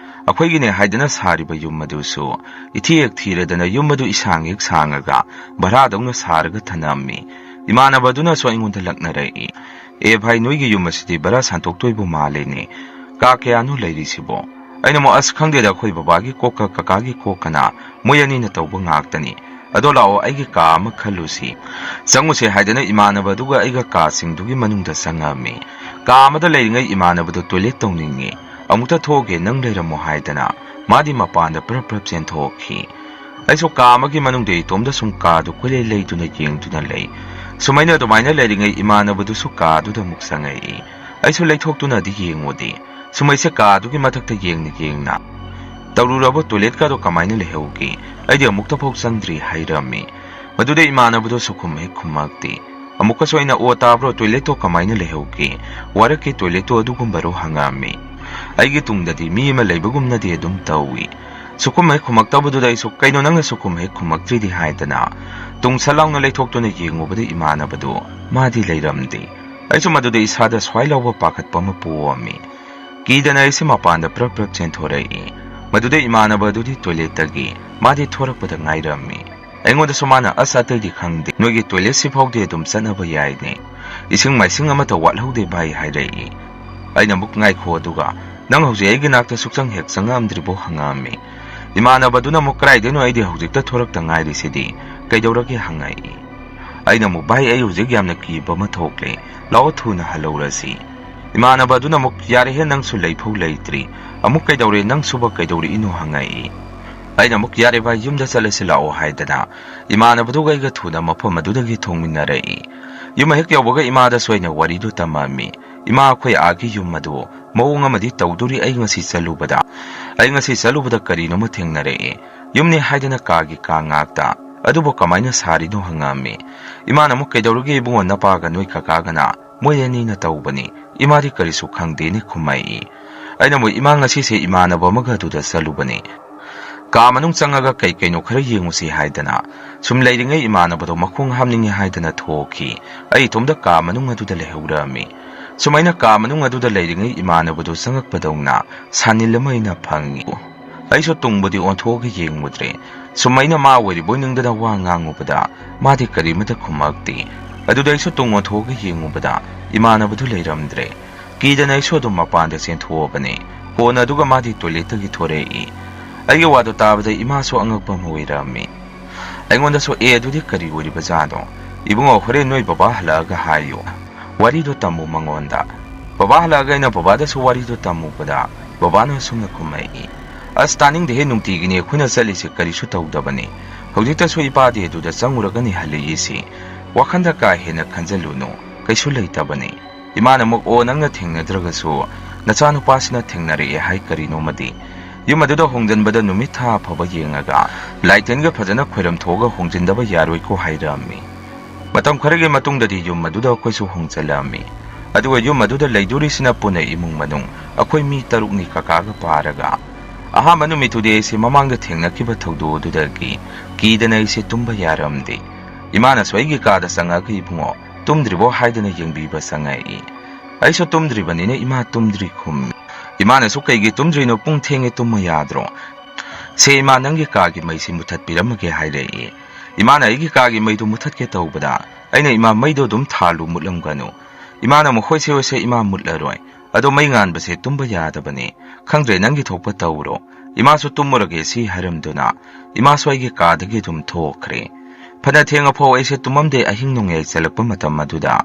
ꯑꯩꯈꯣꯏꯒꯤꯅꯦ ꯍꯥꯏꯗꯅ ꯁꯥꯔꯤꯕ ꯌꯨꯝ ꯑꯗꯨꯁꯨ ꯏꯊꯤ ꯍꯦꯛ ꯊꯤꯔꯗꯅ ꯌꯨꯝ ꯑꯗꯨ ꯏꯁꯥꯡ ꯍꯦꯛ ꯁꯥꯡꯉꯒ ꯚꯔꯥꯗꯧꯅ ꯁꯥꯔꯒ ꯊꯅꯝꯃꯤ꯫ ꯏꯃꯥꯟꯅꯕꯗꯨꯅꯁꯨ ꯑꯩꯉꯣꯟꯗ ꯂꯛꯅꯔꯛꯏ, "ꯑꯦ ꯚꯥꯏ, ꯅꯣꯏꯒꯤ ꯌꯨꯝ ꯑꯁꯤꯗꯤ ꯚꯔꯥ ꯁꯟꯇꯣꯛꯇꯣꯏꯕꯨ ꯃꯥꯜꯂꯦꯅꯦ꯫ ꯀꯥ ꯀꯌꯥꯅꯣ ꯂꯩꯔꯤꯁꯤꯕꯣ?" ꯑꯩꯅ ꯑꯃꯨꯛ, "ꯑꯁ, ꯈꯪꯗꯦꯗ, ꯑꯩꯈꯣꯏ ꯕꯕꯥꯒꯤ ꯀꯣꯛꯀ ꯀꯀꯥꯒꯤ ꯀꯣꯛꯀꯅ ꯃꯣꯏ ꯑꯅꯤꯅ ꯇꯧꯕ ꯉꯥꯛꯇꯅꯤ꯫ ꯑꯗꯣ ꯂꯥꯛꯑꯣ, ꯑꯩꯒꯤ ꯀꯥ ꯑꯃ ꯈꯜꯂꯨꯁꯤ, ꯆꯪꯉꯨꯁꯦ" ꯍꯥꯏꯗꯅ ꯏꯃꯥꯟꯅꯕꯗꯨꯒ ꯑꯩꯒ ꯀꯥꯁꯤꯡꯗꯨꯒꯤ ꯃꯅꯨꯡꯗ ꯆꯪꯉꯝꯃꯤ꯫ ꯀꯥ ꯑꯃꯗ ꯂꯩꯔꯤꯉꯩ ꯏꯃꯥꯟꯅꯕꯗꯨ ꯇꯣꯏꯂꯦꯠ ꯇꯧꯅꯤꯡꯉꯤ, "ꯑꯃꯨꯛꯇ ꯊꯣꯛꯑꯒꯦ, ꯅꯪ ꯂꯩꯔꯝꯃꯣ" ꯍꯥꯏꯗꯅ ꯃꯥꯗꯤ ꯃꯄꯥꯟꯗ ꯄ꯭ꯔꯞ ꯄ꯭ꯔꯞ ꯆꯦꯟꯊꯣꯛꯈꯤ꯫ ꯑꯩꯁꯨ ꯀꯥ ꯑꯃꯒꯤ ꯃꯅꯨꯡꯗ ꯏꯇꯣꯝꯗ ꯁꯨꯝ ꯀꯥꯗꯨ ꯀꯣꯏꯂꯩ ꯂꯩꯗꯨꯅ ꯌꯦꯡꯗꯨꯅ ꯂꯩ꯫ ꯁꯨꯃꯥꯏꯅ ꯑꯗꯨꯃꯥꯏꯅ ꯂꯩꯔꯤꯉꯩ ꯏꯃꯥꯟꯅꯕꯗꯨꯁꯨ ꯀꯥꯗꯨꯗ ꯑꯃꯨꯛ ꯆꯪꯉꯛꯏ꯫ ꯑꯩꯁꯨ ꯂꯩꯊꯣꯛꯇꯨꯅꯗꯤ ꯌꯦꯡꯉꯨꯗꯦ꯫ ꯁꯨꯃꯩꯁꯦ ꯀꯥꯗꯨꯒꯤ ꯃꯊꯛꯇ ꯌꯦꯡꯅ ꯌꯦꯡꯅ, "ꯇꯧꯔꯨꯔꯕ ꯇꯣꯏꯂꯦꯠꯀꯗꯣ ꯀꯃꯥꯏꯅ ꯂꯩꯍꯧꯒꯦ? ꯑꯩꯗꯤ ꯑꯃꯨꯛꯇꯐꯥꯎ ꯆꯪꯗ꯭ꯔꯤ" ꯍꯥꯏꯔꯝꯃꯤ꯫ ꯃꯗꯨꯗ ꯏꯃꯥꯟꯅꯕꯗꯣ ꯁꯨꯈꯨꯝ ꯍꯦꯛ ꯈꯨꯝꯃꯛꯇꯦ꯫ ꯑꯃꯨꯛꯀꯁꯨ ꯑꯩꯅ, "ꯑꯣ, ꯇꯥꯕ꯭ꯔꯣ, ꯇꯣꯏꯂꯦꯠꯇꯣ ꯀꯃꯥꯏꯅ ꯂꯩꯍꯧꯒꯦ? ꯋꯥꯔꯛꯀꯤ ꯇꯣꯏꯂꯦꯠꯇꯣ ꯑꯗꯨꯒꯨꯝꯕꯔꯣ?" ꯍꯪꯉꯛꯑꯝꯃꯤ꯫ ꯑꯩꯒꯤ ꯇꯨꯡꯗꯗꯤ ꯃꯤ ꯑꯃ ꯂꯩꯕꯒꯨꯝꯅꯗꯤ ꯑꯗꯨꯝ ꯇꯧꯏ꯫ ꯁꯨꯈꯨꯝ ꯍꯦꯛ ꯈꯨꯝꯃꯛꯇꯕꯗꯨꯗ ꯑꯩꯁꯨ, "ꯀꯩꯅꯣ, ꯅꯪꯅ ꯁꯨꯈꯨꯝ ꯍꯦꯛ ꯈꯨꯝꯃꯛꯇ꯭ꯔꯤꯗꯤ?" ꯍꯥꯏꯗꯅ ꯇꯨꯡ ꯁꯠ ꯂꯥꯎꯅ ꯂꯩꯊꯣꯛꯇꯨꯅ ꯌꯦꯡꯉꯨꯕꯗ ꯏꯃꯥꯟꯅꯕꯗꯨ ꯃꯥꯗꯤ ꯂꯩꯔꯝꯗꯦ꯫ ꯑꯩꯁꯨ ꯃꯗꯨꯗ ꯏꯁꯥꯗ ꯁ꯭ꯋꯥꯏ ꯂꯥꯎꯕ ꯄꯥꯈꯠꯄ ꯑꯃ ꯄꯣꯛꯑꯝꯃꯤ꯫ ꯀꯤꯗꯅ ꯑꯩꯁꯦ ꯃꯄꯥꯟꯗ ꯄ꯭ꯔꯞ ꯄ꯭ꯔꯞ ꯆꯦꯟꯊꯣꯔꯛꯏ꯫ ꯃꯗꯨꯗ ꯏꯃꯥꯟꯅꯕ ꯑꯗꯨꯗꯤ ꯇꯣꯏꯂꯦꯠꯇꯒꯤ ꯃꯥꯗꯤ ꯊꯣꯔꯛꯄꯗ ꯉꯥꯏꯔꯝꯃꯤ꯫ ꯑꯩꯉꯣꯟꯗꯁꯨ ꯃꯥꯅ, "ꯑꯁ, ꯑꯇꯩꯗꯤ ꯈꯪꯗꯦ, ꯅꯣꯏꯒꯤ ꯇꯣꯏꯂꯦꯠꯁꯤ ꯐꯥꯎꯗꯤ ꯑꯗꯨꯝ ꯆꯠꯅꯕ ꯌꯥꯏꯅꯦ, ꯏꯁꯤꯡ ꯃꯥꯏꯁꯤꯡ ꯑꯃꯠꯇ ꯋꯥꯠꯍꯧꯗꯦ ꯚꯥꯏ" ꯍꯥꯏꯔꯛꯏ꯫ ꯑꯩꯅ ꯑꯃꯨꯛ, "ꯉꯥꯏꯈꯣ, ꯑꯗꯨꯒ ꯅꯪ ꯍꯧꯖꯤꯛ ꯑꯩꯒꯤ ꯅꯥꯛꯇ ꯁꯨꯛꯆꯪ ꯍꯦꯛ ꯆꯪꯉꯛꯑꯝꯗ꯭ꯔꯤꯕꯣ?" ꯍꯪꯉꯛꯑꯝꯃꯤ꯫ ꯏꯃꯥꯟꯅꯕꯗꯨꯅ ꯑꯃꯨꯛ, "ꯀꯗꯥꯏꯗꯩꯅꯣ, ꯑꯩꯗꯤ ꯍꯧꯖꯤꯛꯇ ꯊꯣꯔꯛꯇ ꯉꯥꯏꯔꯤꯁꯤꯗꯤ, ꯀꯩꯗꯧꯔꯒꯦ?" ꯍꯪꯉꯛꯏ꯫ ꯑꯩꯅ ꯑꯃꯨꯛ, "ꯚꯥꯏ, ꯑꯩ ꯍꯧꯖꯤꯛ ꯌꯥꯝꯅ ꯀꯤꯕ ꯑꯃ ꯊꯣꯛꯂꯦ, ꯂꯥꯛꯑꯣ, ꯊꯨꯅ ꯍꯜꯍꯧꯔꯁꯤ"꯫ ꯏꯃꯥꯟꯅꯕ ꯑꯗꯨꯅ ꯑꯃꯨꯛ, "ꯌꯥꯔꯦꯍꯦ, ꯅꯪꯁꯨ ꯂꯩꯐꯧ ꯂꯩꯇ꯭ꯔꯤ, ꯑꯃꯨꯛ ꯀꯩꯗꯧꯔꯦ, ꯅꯪꯁꯨꯕ ꯀꯩꯗꯧꯔꯛꯏꯅꯣ?" ꯍꯪꯉꯛꯏ꯫ ꯑꯩꯅ ꯑꯃꯨꯛ, "ꯌꯥꯔꯦ ꯚꯥꯏ, ꯌꯨꯝꯗ ꯆꯠꯂꯁꯤ ꯂꯥꯛꯑꯣ" ꯍꯥꯏꯗꯅ ꯏꯃꯥꯟꯅꯕꯗꯨꯒ ꯑꯩꯒ ꯊꯨꯅ ꯃꯐꯝ ꯑꯗꯨꯗꯒꯤ ꯊꯣꯡꯃꯤꯟꯅꯔꯛꯏ꯫ ꯌꯨꯝ ꯍꯦꯛ ꯌꯧꯕꯒ ꯏꯃꯥꯗꯁꯨ ꯑꯩꯅ ꯋꯥꯔꯤꯗꯨ ꯇꯝꯃꯝꯃꯤ꯫ "ꯏꯃꯥ, ꯑꯩꯈꯣꯏ ꯑꯥꯒꯤ ꯌꯨꯝ ꯑꯗꯨ ꯃꯑꯣꯡ ꯑꯃꯗꯤ ꯇꯧꯗꯣꯔꯤ, ꯑꯩ ꯉꯁꯤ ꯆꯠꯂꯨꯕꯗ꯫ ꯑꯩ ꯉꯁꯤ ꯆꯠꯂꯨꯕꯗ ꯀꯔꯤꯅꯣꯃ ꯊꯦꯡꯅꯔꯛꯑꯦ꯫ ꯌꯨꯝꯅꯦ ꯍꯥꯏꯗꯅ ꯀꯥꯒꯤ ꯀꯥ ꯉꯥꯛꯇ꯫ ꯑꯗꯨꯕꯨ ꯀꯃꯥꯏꯅ ꯁꯥꯔꯤꯅꯣ?" ꯍꯪꯉꯛꯑꯝꯃꯤ꯫ ꯏꯃꯥꯅ ꯑꯃꯨꯛ, "ꯀꯩꯗꯧꯔꯒꯦ ꯏꯕꯨꯡꯉꯣ, ꯅꯄꯥꯒ ꯅꯣꯏ ꯀꯀꯥꯒꯅ ꯃꯣꯏ ꯑꯅꯤꯅ ꯇꯧꯕꯅꯤ꯫ ꯏꯃꯥꯗꯤ ꯀꯔꯤꯁꯨ ꯈꯪꯗꯦꯅꯦ" ꯈꯨꯝꯃꯛꯏ꯫ ꯑꯩꯅ ꯑꯃꯨꯛ, "ꯏꯃꯥ, ꯉꯁꯤꯁꯦ ꯏꯃꯥꯟꯅꯕ ꯑꯃꯒ ꯑꯗꯨꯗ ꯆꯠꯂꯨꯕꯅꯤ꯫ ꯀꯥ ꯃꯅꯨꯡ ꯆꯪꯉꯒ ꯀꯩ ꯀꯩꯅꯣ ꯈꯔ ꯌꯦꯡꯉꯨꯁꯤ" ꯍꯥꯏꯗꯅ ꯁꯨꯝ ꯂꯩꯔꯤꯉꯩ ꯏꯃꯥꯟꯅꯕꯗꯣ ꯃꯈꯣꯡ ꯍꯥꯝꯅꯤꯡꯉꯤ ꯍꯥꯏꯗꯅ ꯊꯣꯛꯈꯤ꯫ ꯑꯩ ꯏꯇꯣꯝꯇ ꯀꯥ ꯃꯅꯨꯡ ꯑꯗꯨꯗ ꯂꯩꯍꯧꯔꯝꯃꯤ꯫ ꯁꯨꯃꯥꯏꯅ ꯀꯥ ꯃꯅꯨꯡ ꯑꯗꯨꯗ ꯂꯩꯔꯤꯉꯩ ꯏꯃꯥꯟꯅꯕꯗꯨ ꯆꯪꯉꯛꯄꯗꯧꯅ ꯁꯥꯅꯤꯜ ꯑꯃ ꯑꯩꯅ ꯐꯪꯉꯤ꯫ ꯑꯩꯁꯨ ꯇꯨꯡꯕꯨꯗꯤ ꯑꯣꯟꯊꯣꯛꯑꯒ ꯌꯦꯡꯉꯨꯗ꯭ꯔꯦ꯫ ꯁꯨꯃꯥꯏꯅ ꯃꯥ ꯑꯣꯏꯔꯤꯕꯣꯏ ꯅꯤꯡꯗꯅ ꯋꯥ ꯉꯥꯡꯉꯨꯕꯗ ꯃꯥꯗꯤ ꯀꯔꯤꯃꯇ ꯈꯨꯝꯃꯛꯇꯦ꯫ ꯑꯗꯨꯗ ꯑꯩꯁꯨ ꯇꯨꯡ ꯑꯣꯟꯊꯣꯛꯑꯒ ꯌꯦꯡꯉꯨꯕꯗ ꯏꯃꯥꯟꯅꯕꯗꯨ ꯂꯩꯔꯝꯗ꯭ꯔꯦ꯫ ꯀꯤꯗꯅ ꯑꯩꯁꯨ ꯑꯗꯨꯝ ꯃꯄꯥꯟꯗ ꯆꯦꯟꯊꯣꯛꯑꯕꯅꯤ꯫ ꯀꯣꯟꯅ ꯑꯗꯨꯒ ꯃꯥꯗꯤ ꯇꯣꯏꯂꯦꯠꯇꯒꯤ ꯊꯣꯔꯛꯏ꯫ ꯑꯩꯒꯤ ꯋꯥꯗꯣ ꯇꯥꯕꯗ ꯏꯃꯥꯁꯨ ꯑꯉꯛꯄ ꯑꯃ ꯑꯣꯏꯔꯝꯃꯤ꯫ ꯑꯩꯉꯣꯟꯗꯁꯨ, "ꯑꯦ, ꯑꯗꯨꯗꯤ ꯀꯔꯤ ꯑꯣꯏꯔꯤꯕꯖꯥꯠꯅꯣ? ꯏꯕꯨꯡꯉꯣ, ꯍꯣꯔꯦꯟ ꯅꯣꯏ ꯕꯕꯥ ꯍꯜꯂꯛꯑꯒ ꯍꯥꯏꯌꯨ꯫ ꯋꯥꯔꯤꯗꯣ ꯇꯝꯃꯨ ꯃꯉꯣꯟꯗ꯫" ꯕꯕꯥ ꯍꯜꯂꯛꯑꯒ ꯑꯩꯅ ꯕꯕꯥꯗꯁꯨ ꯋꯥꯔꯤꯗꯣ ꯇꯝꯃꯨꯕꯗ ꯕꯕꯥꯅ ꯑꯁꯨꯝꯅ ꯈꯨꯝꯃꯛꯏ, "ꯑꯁ, ꯇꯥꯅꯤꯡꯗꯦꯍꯦ, ꯅꯨꯡꯇꯤꯒꯤꯅꯤ ꯑꯩꯈꯣꯏꯅ ꯆꯠꯂꯤꯁꯦ, ꯀꯔꯤꯁꯨ ꯇꯧꯗꯕꯅꯤ꯫ ꯍꯧꯖꯤꯛꯇꯁꯨ ꯏꯄꯥꯗꯤ ꯑꯗꯨꯗ ꯆꯪꯉꯨꯔꯒꯅꯤ ꯍꯜꯂꯛꯏꯁꯤ꯫ ꯋꯥꯈꯟꯗ ꯀꯥ ꯍꯦꯟꯅ ꯈꯟꯖꯜꯂꯨꯅꯨ, ꯀꯩꯁꯨ ꯂꯩꯇꯕꯅꯤ꯫" ꯏꯃꯥꯅ ꯑꯃꯨꯛ, "ꯑꯣ, ꯅꯪꯅ ꯊꯦꯡꯅꯗ꯭ꯔꯒꯁꯨ ꯅꯆꯥꯅꯨꯄꯥꯁꯤꯅ ꯊꯦꯡꯅꯔꯛꯑꯦ ꯍꯥꯏ ꯀꯔꯤꯅꯣꯃꯗꯤ꯫ ꯌꯨꯝ ꯑꯗꯨꯗ ꯍꯣꯡꯖꯤꯟꯕꯗ ꯅꯨꯃꯤꯠ ꯊꯥ ꯑꯐꯕ ꯌꯦꯡꯉꯒ ꯂꯥꯏꯇꯤꯟꯒ ꯐꯖꯅ ꯈꯣꯏꯔꯝ ꯊꯣꯛꯑꯒ ꯍꯣꯡꯖꯤꯟꯗꯕ ꯌꯥꯔꯣꯏꯀꯣ" ꯍꯥꯏꯔꯛꯑꯝꯃꯤ꯫ ꯃꯇꯝ ꯈꯔꯒꯤ ꯃꯇꯨꯡꯗꯗꯤ ꯌꯨꯝ ꯑꯗꯨꯗ ꯑꯩꯈꯣꯏꯁꯨ ꯍꯣꯡꯖꯤꯜꯂꯛꯑꯝꯃꯤ꯫ ꯑꯗꯨꯒ ꯌꯨꯝ ꯑꯗꯨꯗ ꯂꯩꯗꯣꯔꯤꯁꯤꯅ ꯄꯨꯟꯅ ꯏꯃꯨꯡ ꯃꯅꯨꯡ ꯑꯩꯈꯣꯏ ꯃꯤ ꯇꯔꯨꯛꯅꯤ ꯀꯀꯥꯒ ꯄꯥꯔꯒ꯫ ꯑꯍꯥꯟꯕ ꯅꯨꯃꯤꯠꯇꯨꯗꯤ ꯑꯩꯁꯦ ꯃꯃꯥꯡꯗ ꯊꯦꯡꯅꯈꯤꯕ ꯊꯧꯗꯣꯛ ꯑꯗꯨꯗꯒꯤ ꯀꯤꯗꯅ ꯑꯩꯁꯦ ꯇꯨꯝꯕ ꯌꯥꯔꯝꯗꯦ꯫ ꯏꯃꯥꯅꯁꯨ ꯑꯩꯒꯤ ꯀꯥꯗ ꯆꯪꯉꯛꯑꯒ, "ꯏꯕꯨꯡꯉꯣ, ꯇꯨꯝꯗ꯭ꯔꯤꯕꯣ?" ꯍꯥꯏꯗꯅ ꯌꯦꯡꯕꯤꯕ ꯆꯪꯉꯛꯏ꯫ ꯑꯩꯁꯨ ꯇꯨꯝꯗ꯭ꯔꯤꯕꯅꯤꯅ, "ꯏꯃꯥ, ꯇꯨꯝꯗ꯭ꯔꯤ" ꯈꯨꯝꯃꯤ꯫ ꯏꯃꯥꯅꯁꯨ, "ꯀꯩꯒꯤ ꯇꯨꯝꯗ꯭ꯔꯤꯅꯣ? ꯄꯨꯡ ꯊꯦꯡꯉꯦ, ꯇꯨꯝꯃ ꯌꯥꯗ꯭ꯔꯣ?" "ꯁꯦ ꯏꯃꯥ, ꯅꯪꯒꯤ ꯀꯥꯒꯤ ꯃꯩꯁꯤ ꯃꯨꯊꯠꯄꯤꯔꯝꯃꯒꯦ" ꯍꯥꯏꯔꯛꯏ꯫ ꯏꯃꯥꯅ ꯑꯩꯒꯤ ꯀꯥꯒꯤ ꯃꯩꯗꯨ ꯃꯨꯊꯠꯀꯦ ꯇꯧꯕꯗ ꯑꯩꯅ, "ꯏꯃꯥ, ꯃꯩꯗꯣ ꯑꯗꯨꯝ ꯊꯥꯜꯂꯨ, ꯃꯨꯠꯂꯝꯒꯅꯨ꯫" ꯏꯃꯥꯅ ꯑꯃꯨꯛ, "ꯍꯣꯏꯁꯦ, ꯍꯣꯏꯁꯦ ꯏꯃꯥ, ꯃꯨꯠꯂꯔꯣꯏ꯫ ꯑꯗꯣ ꯃꯩ ꯉꯥꯟꯕꯁꯦ ꯇꯨꯝꯕ ꯌꯥꯗꯕꯅꯤ꯫ ꯈꯪꯗ꯭ꯔꯦ, ꯅꯪꯒꯤ ꯊꯣꯛꯄ ꯇꯧꯔꯣ꯫ ꯏꯃꯥꯁꯨ ꯇꯨꯝꯃꯨꯔꯒꯦ" ꯁꯤ ꯍꯥꯏꯔꯝꯗꯨꯅ ꯏꯃꯥꯁꯨ ꯑꯩꯒꯤ ꯀꯥꯗꯒꯤ ꯑꯗꯨꯝ ꯊꯣꯛꯈ꯭ꯔꯦ꯫ ꯐꯅ ꯊꯦꯡꯉꯐꯥꯎ ꯑꯩꯁꯦ ꯇꯨꯝꯃꯝꯗꯦ꯫ ꯑꯍꯤꯡ ꯅꯣꯡꯌꯥꯏ ꯆꯜꯂꯛꯄ ꯃꯇꯝ ꯑꯗꯨꯗ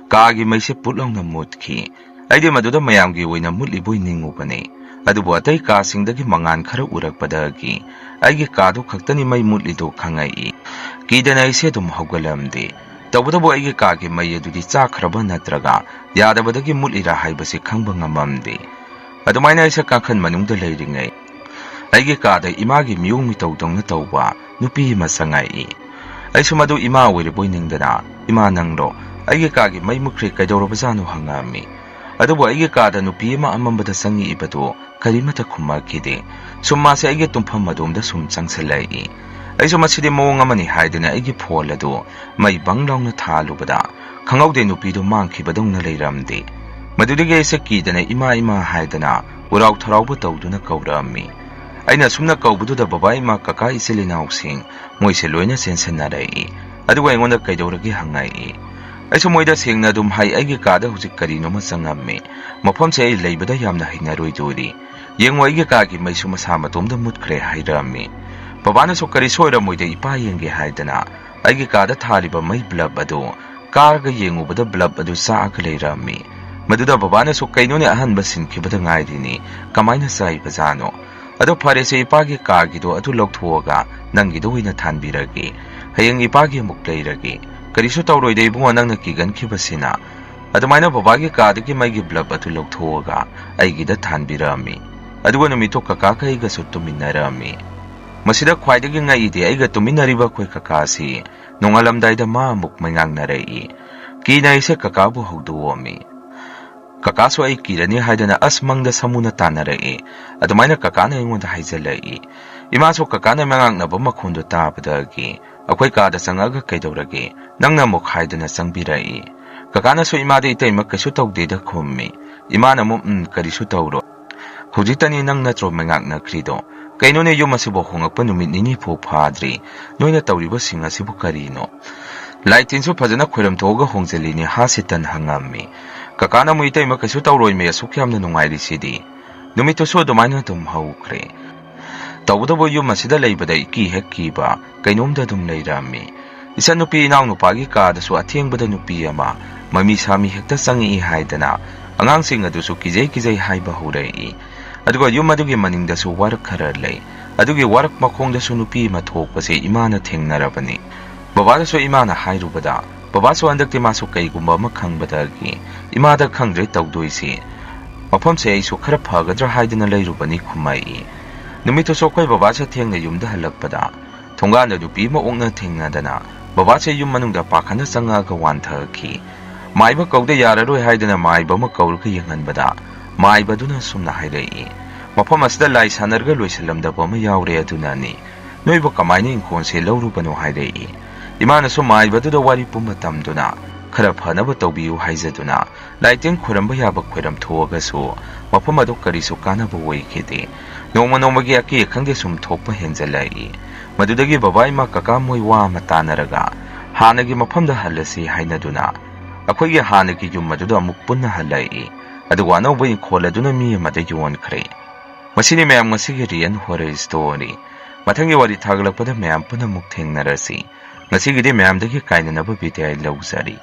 ꯀꯥꯒꯤ ꯃꯩꯁꯦ ꯄꯨꯠ ꯂꯥꯎꯅ ꯃꯨꯠꯈꯤ꯫ ꯑꯩꯗꯤ ꯃꯗꯨꯗ ꯃꯌꯥꯝꯒꯤ ꯑꯣꯏꯅ ꯃꯨꯠꯂꯤꯕꯣꯏ ꯅꯤꯡꯉꯨꯕꯅꯤ꯫ ꯑꯗꯨꯕꯨ ꯑꯇꯩ ꯀꯥꯁꯤꯡꯗꯒꯤ ꯃꯉꯥꯜ ꯈꯔ ꯎꯔꯛꯄꯗꯒꯤ ꯑꯩꯒꯤ ꯀꯥꯗꯨ ꯈꯛꯇꯅꯤ ꯃꯩ ꯃꯨꯠꯂꯤꯗꯨ ꯈꯪꯉꯛꯏ꯫ ꯀꯤꯗꯅ ꯑꯩꯁꯦ ꯑꯗꯨꯝ ꯍꯧꯒꯠꯂꯝꯗꯦ꯫ ꯇꯧꯕꯇꯕꯨ ꯑꯩꯒꯤ ꯀꯥꯒꯤ ꯃꯩ ꯑꯗꯨꯗꯤ ꯆꯥꯛꯈ꯭ꯔꯕ ꯅꯠꯇ꯭ꯔꯒ ꯌꯥꯗꯕꯗꯒꯤ ꯃꯨꯠꯂꯤꯔꯥ ꯍꯥꯏꯕꯁꯤ ꯈꯪꯕ ꯉꯝꯃꯝꯗꯦ꯫ ꯑꯗꯨꯃꯥꯏꯅ ꯑꯩꯁꯦ ꯀꯥꯡꯈꯟ ꯃꯅꯨꯡꯗ ꯂꯩꯔꯤꯉꯩ ꯑꯩꯒꯤ ꯀꯥꯗ ꯏꯃꯥꯒꯤ ꯃꯤꯑꯣꯡ ꯃꯤꯇꯧꯗꯧꯅ ꯇꯧꯕ ꯅꯨꯄꯤ ꯑꯃ ꯆꯪꯉꯛꯏ꯫ ꯑꯩꯁꯨ ꯃꯗꯨ ꯏꯃꯥ ꯑꯣꯏꯔꯤꯕꯣꯏ ꯅꯤꯡꯗꯅ, "ꯏꯃꯥ ꯅꯪꯂꯣ? ꯑꯩꯒꯤ ꯀꯥꯒꯤ ꯃꯩ ꯃꯨꯠꯈ꯭ꯔꯦ, ꯀꯩꯗꯧꯔꯕꯖꯥꯠꯅꯣ?" ꯍꯪꯉꯛꯑꯝꯃꯤ꯫ ꯑꯗꯨꯕꯨ ꯑꯩꯒꯤ ꯀꯥꯗ ꯅꯨꯄꯤ ꯑꯃ ꯑꯃꯝꯕꯗ ꯆꯪꯉꯛꯏꯕꯗꯨ ꯀꯔꯤꯃꯠꯇ ꯈꯨꯝꯃꯛꯈꯤꯗꯦ꯫ ꯁꯨꯝ ꯃꯥꯁꯦ ꯑꯩꯒꯤ ꯇꯨꯝꯐꯝ ꯑꯗꯣꯝꯗ ꯁꯨꯝ ꯆꯪꯁꯤꯜꯂꯛꯏ꯫ ꯑꯩꯁꯨ ꯃꯁꯤꯗꯤ ꯃꯑꯣꯡ ꯑꯃꯅꯤ ꯍꯥꯏꯗꯅ ꯑꯩꯒꯤ ꯐꯣꯟ ꯑꯗꯨ ꯃꯩ ꯕꯪ ꯂꯥꯎꯅ ꯊꯥꯜꯂꯨꯕꯗ ꯈꯪꯍꯧꯗꯦ ꯅꯨꯄꯤꯗꯨ ꯃꯥꯡꯈꯤꯕꯗꯧꯅ ꯂꯩꯔꯝꯗꯦ꯫ ꯃꯗꯨꯗꯒꯤ ꯑꯩꯁꯦ ꯀꯤꯗꯅ "ꯏꯃꯥ, ꯏꯃꯥ" ꯍꯥꯏꯗꯅ ꯎꯔꯥꯎ ꯊꯔꯥꯎꯕ ꯇꯧꯗꯨꯅ ꯀꯧꯔꯛꯑꯝꯃꯤ꯫ ꯑꯩꯅ ꯑꯁꯨꯝꯅ ꯀꯧꯕꯗꯨꯗ ꯕꯕꯥ, ꯏꯃꯥ, ꯀꯀꯥ, ꯏꯆꯤꯜ ꯏꯅꯥꯎꯁꯤꯡ ꯃꯣꯏꯁꯦ ꯂꯣꯏꯅ ꯆꯦꯟꯁꯤꯟꯅꯔꯛꯏ꯫ ꯑꯗꯨꯒ ꯑꯩꯉꯣꯟꯗ "ꯀꯩꯗꯧꯔꯒꯦ?" ꯍꯪꯉꯛꯏ꯫ ꯑꯩꯁꯨ ꯃꯣꯏꯗ ꯁꯦꯡꯅ ꯑꯗꯨꯝ ꯍꯥꯏ, "ꯑꯩꯒꯤ ꯀꯥꯗ ꯍꯧꯖꯤꯛ ꯀꯔꯤꯅꯣꯃ ꯆꯪꯉꯝꯃꯤ꯫ ꯃꯐꯝꯁꯦ ꯑꯩ ꯂꯩꯕꯗ ꯌꯥꯝꯅ ꯍꯩꯅꯔꯣꯏꯗꯣꯔꯤ꯫ ꯌꯦꯡꯉꯨ, ꯑꯩꯒꯤ ꯀꯥꯒꯤ ꯃꯩꯁꯨ ꯃꯁꯥ ꯃꯇꯣꯝꯗ ꯃꯨꯠꯈ꯭ꯔꯦ" ꯍꯥꯏꯔꯛꯑꯝꯃꯤ꯫ ꯕꯕꯥꯅꯁꯨ "ꯀꯔꯤꯁꯨ ꯑꯣꯏꯔꯝꯃꯣꯏꯗ, ꯏꯄꯥ ꯌꯦꯡꯒꯦ" ꯍꯥꯏꯗꯅ ꯑꯩꯒꯤ ꯀꯥꯗ ꯊꯥꯜꯂꯤꯕ ꯃꯩ ꯕ꯭ꯂꯕ ꯑꯗꯨ ꯀꯥꯔꯒ ꯌꯦꯡꯉꯨꯕꯗ ꯕ꯭ꯂꯕ ꯑꯗꯨ ꯆꯥꯛꯑꯒ ꯂꯩꯔꯝꯃꯤ꯫ ꯃꯗꯨꯗ ꯕꯕꯥꯅꯁꯨ "ꯀꯩꯅꯣꯅꯦ, ꯑꯍꯟꯕ ꯁꯤꯟꯈꯤꯕꯗ ꯉꯥꯏꯔꯤꯅꯤ, ꯀꯃꯥꯏꯅ ꯆꯥꯛꯏꯕꯖꯥꯠꯅꯣ?" "ꯑꯗꯣ ꯐꯔꯦꯁꯦ, ꯏꯄꯥꯒꯤ ꯀꯥꯒꯤꯗꯣ ꯑꯗꯨ ꯂꯧꯊꯣꯛꯑꯒ ꯅꯪꯒꯤꯗꯣ ꯑꯣꯏꯅ ꯊꯥꯟꯕꯤꯔꯒꯦ꯫ ꯍꯌꯦꯡ ꯏꯄꯥꯒꯤ ꯑꯃꯨꯛ ꯂꯩꯔꯒꯦ꯫ ꯀꯔꯤꯁꯨ ꯇꯧꯔꯣꯏꯗ ꯏꯕꯨꯡꯉꯣ, ꯅꯪꯅ ꯀꯤꯒꯟꯈꯤꯕꯁꯤꯅ"꯫ ꯑꯗꯨꯃꯥꯏꯅ ꯕꯕꯥꯒꯤ ꯀꯥꯗꯒꯤ ꯃꯩꯒꯤ ꯕ꯭ꯂꯕ ꯑꯗꯨ ꯂꯧꯊꯣꯛꯑꯒ ꯑꯩꯒꯤꯗ ꯊꯥꯟꯕꯤꯔꯛꯑꯝꯃꯤ꯫ ꯑꯗꯨꯒ ꯅꯨꯃꯤꯠꯇꯨ ꯀꯀꯥꯒ ꯑꯩꯒꯁꯨ ꯇꯨꯝꯃꯤꯟꯅꯔꯛꯑꯝꯃꯤ꯫ ꯃꯁꯤꯗ ꯈ꯭ꯋꯥꯏꯗꯒꯤ ꯉꯛꯏꯗꯤ ꯑꯩꯒ ꯇꯨꯝꯃꯤꯟꯅꯔꯤꯕ ꯑꯩꯈꯣꯏ ꯀꯀꯥꯁꯤ ꯅꯣꯡꯉꯥꯜꯂꯝꯗꯥꯏꯗ ꯃꯥ ꯑꯃꯨꯛ ꯃꯩꯉꯥꯛꯅꯔꯛꯏ꯫ ꯀꯤꯅ ꯑꯩꯁꯦ ꯀꯀꯥꯕꯨ ꯍꯧꯗꯣꯛꯑꯝꯃꯤ꯫ ꯀꯀꯥꯁꯨ ꯑꯩ ꯀꯤꯔꯅꯤ ꯍꯥꯏꯗꯅ ꯑꯁ ꯃꯪꯗ ꯁꯥꯃꯨꯅ ꯇꯥꯟꯅꯔꯛꯏ꯫ ꯑꯗꯨꯃꯥꯏꯅ ꯀꯀꯥꯅ ꯑꯩꯉꯣꯟꯗ ꯍꯥꯏꯖꯤꯜꯂꯛꯏ꯫ ꯏꯃꯥꯁꯨ ꯀꯀꯥꯅ ꯃꯉꯥꯛꯅꯕ ꯃꯈꯣꯟꯗꯨ ꯇꯥꯕꯗꯒꯤ ꯑꯩꯈꯣꯏ ꯀꯥꯗ ꯆꯪꯉꯛꯑꯒ "ꯀꯩꯗꯧꯔꯒꯦ? ꯅꯪꯅ ꯑꯃꯨꯛ" ꯍꯥꯏꯗꯨꯅ ꯆꯪꯕꯤꯔꯛꯏ꯫ ꯀꯀꯥꯅꯁꯨ "ꯏꯃꯥꯗꯤ ꯏꯇꯩꯃ ꯀꯩꯁꯨ ꯇꯧꯗꯦꯗ" ꯈꯨꯝꯃꯤ꯫ ꯏꯃꯥꯅ ꯑꯃꯨꯛ "ꯎꯝ, ꯀꯔꯤꯁꯨ ꯇꯧꯔꯣꯏ꯫ ꯍꯧꯖꯤꯛꯇꯅꯤ ꯅꯪ ꯅꯠꯇ꯭ꯔꯣ ꯃꯩꯉꯥꯛꯅꯈ꯭ꯔꯤꯗꯣ? ꯀꯩꯅꯣꯅꯦ, ꯌꯨꯝ ꯑꯁꯤꯕꯨ ꯍꯣꯡꯉꯛꯄ ꯅꯨꯃꯤꯠ ꯅꯤꯅꯤ ꯐꯥꯎ ꯐꯥꯗ꯭ꯔꯤ, ꯅꯣꯏꯅ ꯇꯧꯔꯤꯕꯁꯤꯡ ꯑꯁꯤꯕꯨ ꯀꯔꯤꯅꯣ?" "ꯂꯥꯏ ꯇꯤꯟꯁꯨ ꯐꯖꯅ ꯈꯣꯏꯔꯝꯊꯣꯛꯑꯒ ꯍꯣꯡꯖꯤꯜꯂꯤꯅꯤ" ꯍꯥ ꯁꯤꯇꯟ ꯍꯪꯉꯝꯃꯤ꯫ ꯀꯀꯥꯅ ꯑꯃꯨꯛ "ꯏꯇꯩꯃ ꯀꯩꯁꯨ ꯇꯧꯔꯣꯏꯃꯤ, ꯑꯁꯨꯛ ꯌꯥꯝꯅ ꯅꯨꯡꯉꯥꯏꯔꯤꯁꯤꯗꯤ"꯫ ꯅꯨꯃꯤꯠꯇꯨꯁꯨ ꯑꯗꯨꯃꯥꯏꯅ ꯑꯗꯨꯝ ꯍꯧꯈ꯭ꯔꯦ꯫ ꯇꯧꯕꯇꯕꯨ ꯌꯨꯝ ꯑꯁꯤꯗ ꯂꯩꯕꯗ ꯏꯀꯤ ꯍꯦꯛ ꯀꯤꯕ ꯀꯩꯅꯣꯝꯗ ꯑꯗꯨꯝ ꯂꯩꯔꯝꯃꯤ꯫ ꯏꯆꯟꯅꯨꯄꯤ ꯏꯅꯥꯎꯅꯨꯄꯥꯒꯤ ꯀꯥꯗꯁꯨ ꯑꯊꯦꯡꯕꯗ ꯅꯨꯄꯤ ꯑꯃ ꯃꯃꯤ ꯁꯥꯃꯤ ꯍꯦꯛꯇ ꯆꯪꯉꯛꯏ ꯍꯥꯏꯗꯅ ꯑꯉꯥꯡꯁꯤꯡ ꯑꯗꯨꯁꯨ ꯀꯤꯖꯩ ꯀꯤꯖꯩ ꯍꯥꯏꯕ ꯍꯧꯔꯛꯏ꯫ ꯑꯗꯨꯒ ꯌꯨꯝ ꯑꯗꯨꯒꯤ ꯃꯅꯤꯡꯗꯁꯨ ꯋꯥꯔꯛ ꯈꯔ ꯂꯩ꯫ ꯑꯗꯨꯒꯤ ꯋꯥꯔꯛ ꯃꯈꯣꯡꯗꯁꯨ ꯅꯨꯄꯤ ꯑꯃ ꯊꯣꯛꯄꯁꯦ ꯏꯃꯥꯅ ꯊꯦꯡꯅꯔꯕꯅꯤ꯫ ꯕꯕꯥꯗꯁꯨ ꯏꯃꯥꯅ ꯍꯥꯏꯔꯨꯕꯗ, ꯕꯕꯥꯁꯨ ꯍꯟꯗꯛꯇꯤ ꯃꯥꯁꯨ ꯀꯩꯒꯨꯝꯕ ꯑꯃ ꯈꯪꯕꯗꯒꯤ, "ꯏꯃꯥꯗ ꯈꯪꯗ꯭ꯔꯦ ꯇꯧꯗꯣꯏꯁꯤ, ꯃꯐꯝꯁꯦ ꯑꯩꯁꯨ ꯈꯔ ꯐꯒꯗ꯭ꯔꯥ ꯍꯥꯏꯗꯅ ꯂꯩꯔꯨꯕꯅꯤ" ꯈꯨꯝꯃꯛꯏ꯫ ꯅꯨꯃꯤꯠꯇꯨꯁꯨ ꯑꯩꯈꯣꯏ ꯕꯕꯥꯁꯦ ꯊꯦꯡꯅ ꯌꯨꯝꯗ ꯍꯜꯂꯛꯄꯗ, ꯊꯣꯡꯒꯥꯟꯗ ꯅꯨꯄꯤ ꯑꯃ ꯑꯣꯛꯅ ꯊꯦꯡꯅꯗꯅ, ꯕꯕꯥꯁꯦ ꯌꯨꯝ ꯃꯅꯨꯡꯗ ꯄꯥꯈꯠꯅ ꯆꯪꯉꯛꯑꯒ ꯋꯥꯟꯊꯈꯤ꯫ ꯃꯥꯏꯕ ꯀꯧꯗ ꯌꯥꯔꯔꯣꯏ ꯍꯥꯏꯗꯅ ꯃꯥꯏꯕ ꯑꯃ ꯀꯧꯔꯒ ꯌꯦꯡꯍꯟꯕꯗ, ꯃꯥꯏꯕꯗꯨꯅ ꯁꯨꯝꯅ ꯍꯥꯏꯔꯛꯏ, "ꯃꯐꯝ ꯑꯁꯤꯗ ꯂꯥꯏ ꯁꯥꯟꯅꯔꯒ ꯂꯣꯏꯁꯤꯜꯂꯝꯗꯕ ꯑꯃ ꯌꯥꯎꯔꯦ, ꯑꯗꯨꯅꯅꯤ꯫ ꯅꯣꯏꯕꯨ ꯀꯃꯥꯏꯅ ꯏꯪꯈꯣꯜꯁꯦ ꯂꯧꯔꯨꯕꯅꯣ?" ꯍꯥꯏꯔꯛꯏ꯫ ꯏꯃꯥꯅꯁꯨ ꯃꯥꯏꯕꯗꯨꯗ ꯋꯥꯔꯤ ꯄꯨꯝꯕ ꯇꯝꯗꯨꯅ, "ꯈꯔ ꯐꯅꯕ ꯇꯧꯕꯤꯌꯨ" ꯍꯥꯏꯖꯗꯨꯅ, ꯂꯥꯏꯇꯤꯟ ꯈꯣꯏꯔꯝꯕ ꯌꯥꯕ ꯈꯣꯏꯔꯝ ꯊꯣꯛꯑꯒꯁꯨ, ꯃꯐꯝ ꯑꯗꯨ ꯀꯔꯤꯁꯨ ꯀꯥꯟꯅꯕ ꯑꯣꯏꯈꯤꯗꯦ꯫ ꯅꯣꯡꯃ ꯅꯣꯡꯃꯒꯤ ꯑꯀꯤ ꯑꯈꯪꯗꯤ ꯁꯨꯝ ꯊꯣꯛꯄ ꯍꯦꯟꯖꯜꯂꯛꯏ꯫ ꯃꯗꯨꯗꯒꯤ ꯕꯕꯥ, ꯏꯃꯥ, ꯀꯀꯥ ꯃꯣꯏ ꯋꯥ ꯑꯃ ꯇꯥꯅꯔꯒ, ꯍꯥꯟꯅꯒꯤ ꯃꯐꯝꯗ ꯍꯜꯂꯁꯤ ꯍꯥꯏꯅꯗꯨꯅ, ꯑꯩꯈꯣꯏꯒꯤ ꯍꯥꯟꯅꯒꯤ ꯌꯨꯝ ꯑꯗꯨꯗ ꯑꯃꯨꯛ ꯄꯨꯟꯅ ꯍꯜꯂꯛꯏ꯫ ꯑꯗꯨꯒ ꯑꯅꯧꯕ ꯏꯪꯈꯣꯜ ꯑꯗꯨꯅ ꯃꯤ ꯑꯃꯗ ꯌꯣꯟꯈ꯭ꯔꯦ꯫ ꯃꯁꯤꯅꯤ ꯃꯌꯥꯝ ꯉꯁꯤꯒꯤ Real Horror Story꯫ ꯃꯊꯪꯒꯤ ꯋꯥꯔꯤ ꯊꯥꯒꯠꯂꯛꯄꯗ ꯃꯌꯥꯝ ꯄꯨꯟꯅ ꯑꯃꯨꯛ ꯊꯦꯡꯅꯔꯁꯤ꯫ ꯉꯁꯤꯒꯤꯗꯤ ꯃꯌꯥꯝꯗꯒꯤ ꯀꯥꯏꯅꯅꯕ ꯕꯤꯗꯥꯏ ꯂꯧꯖꯔꯤ꯫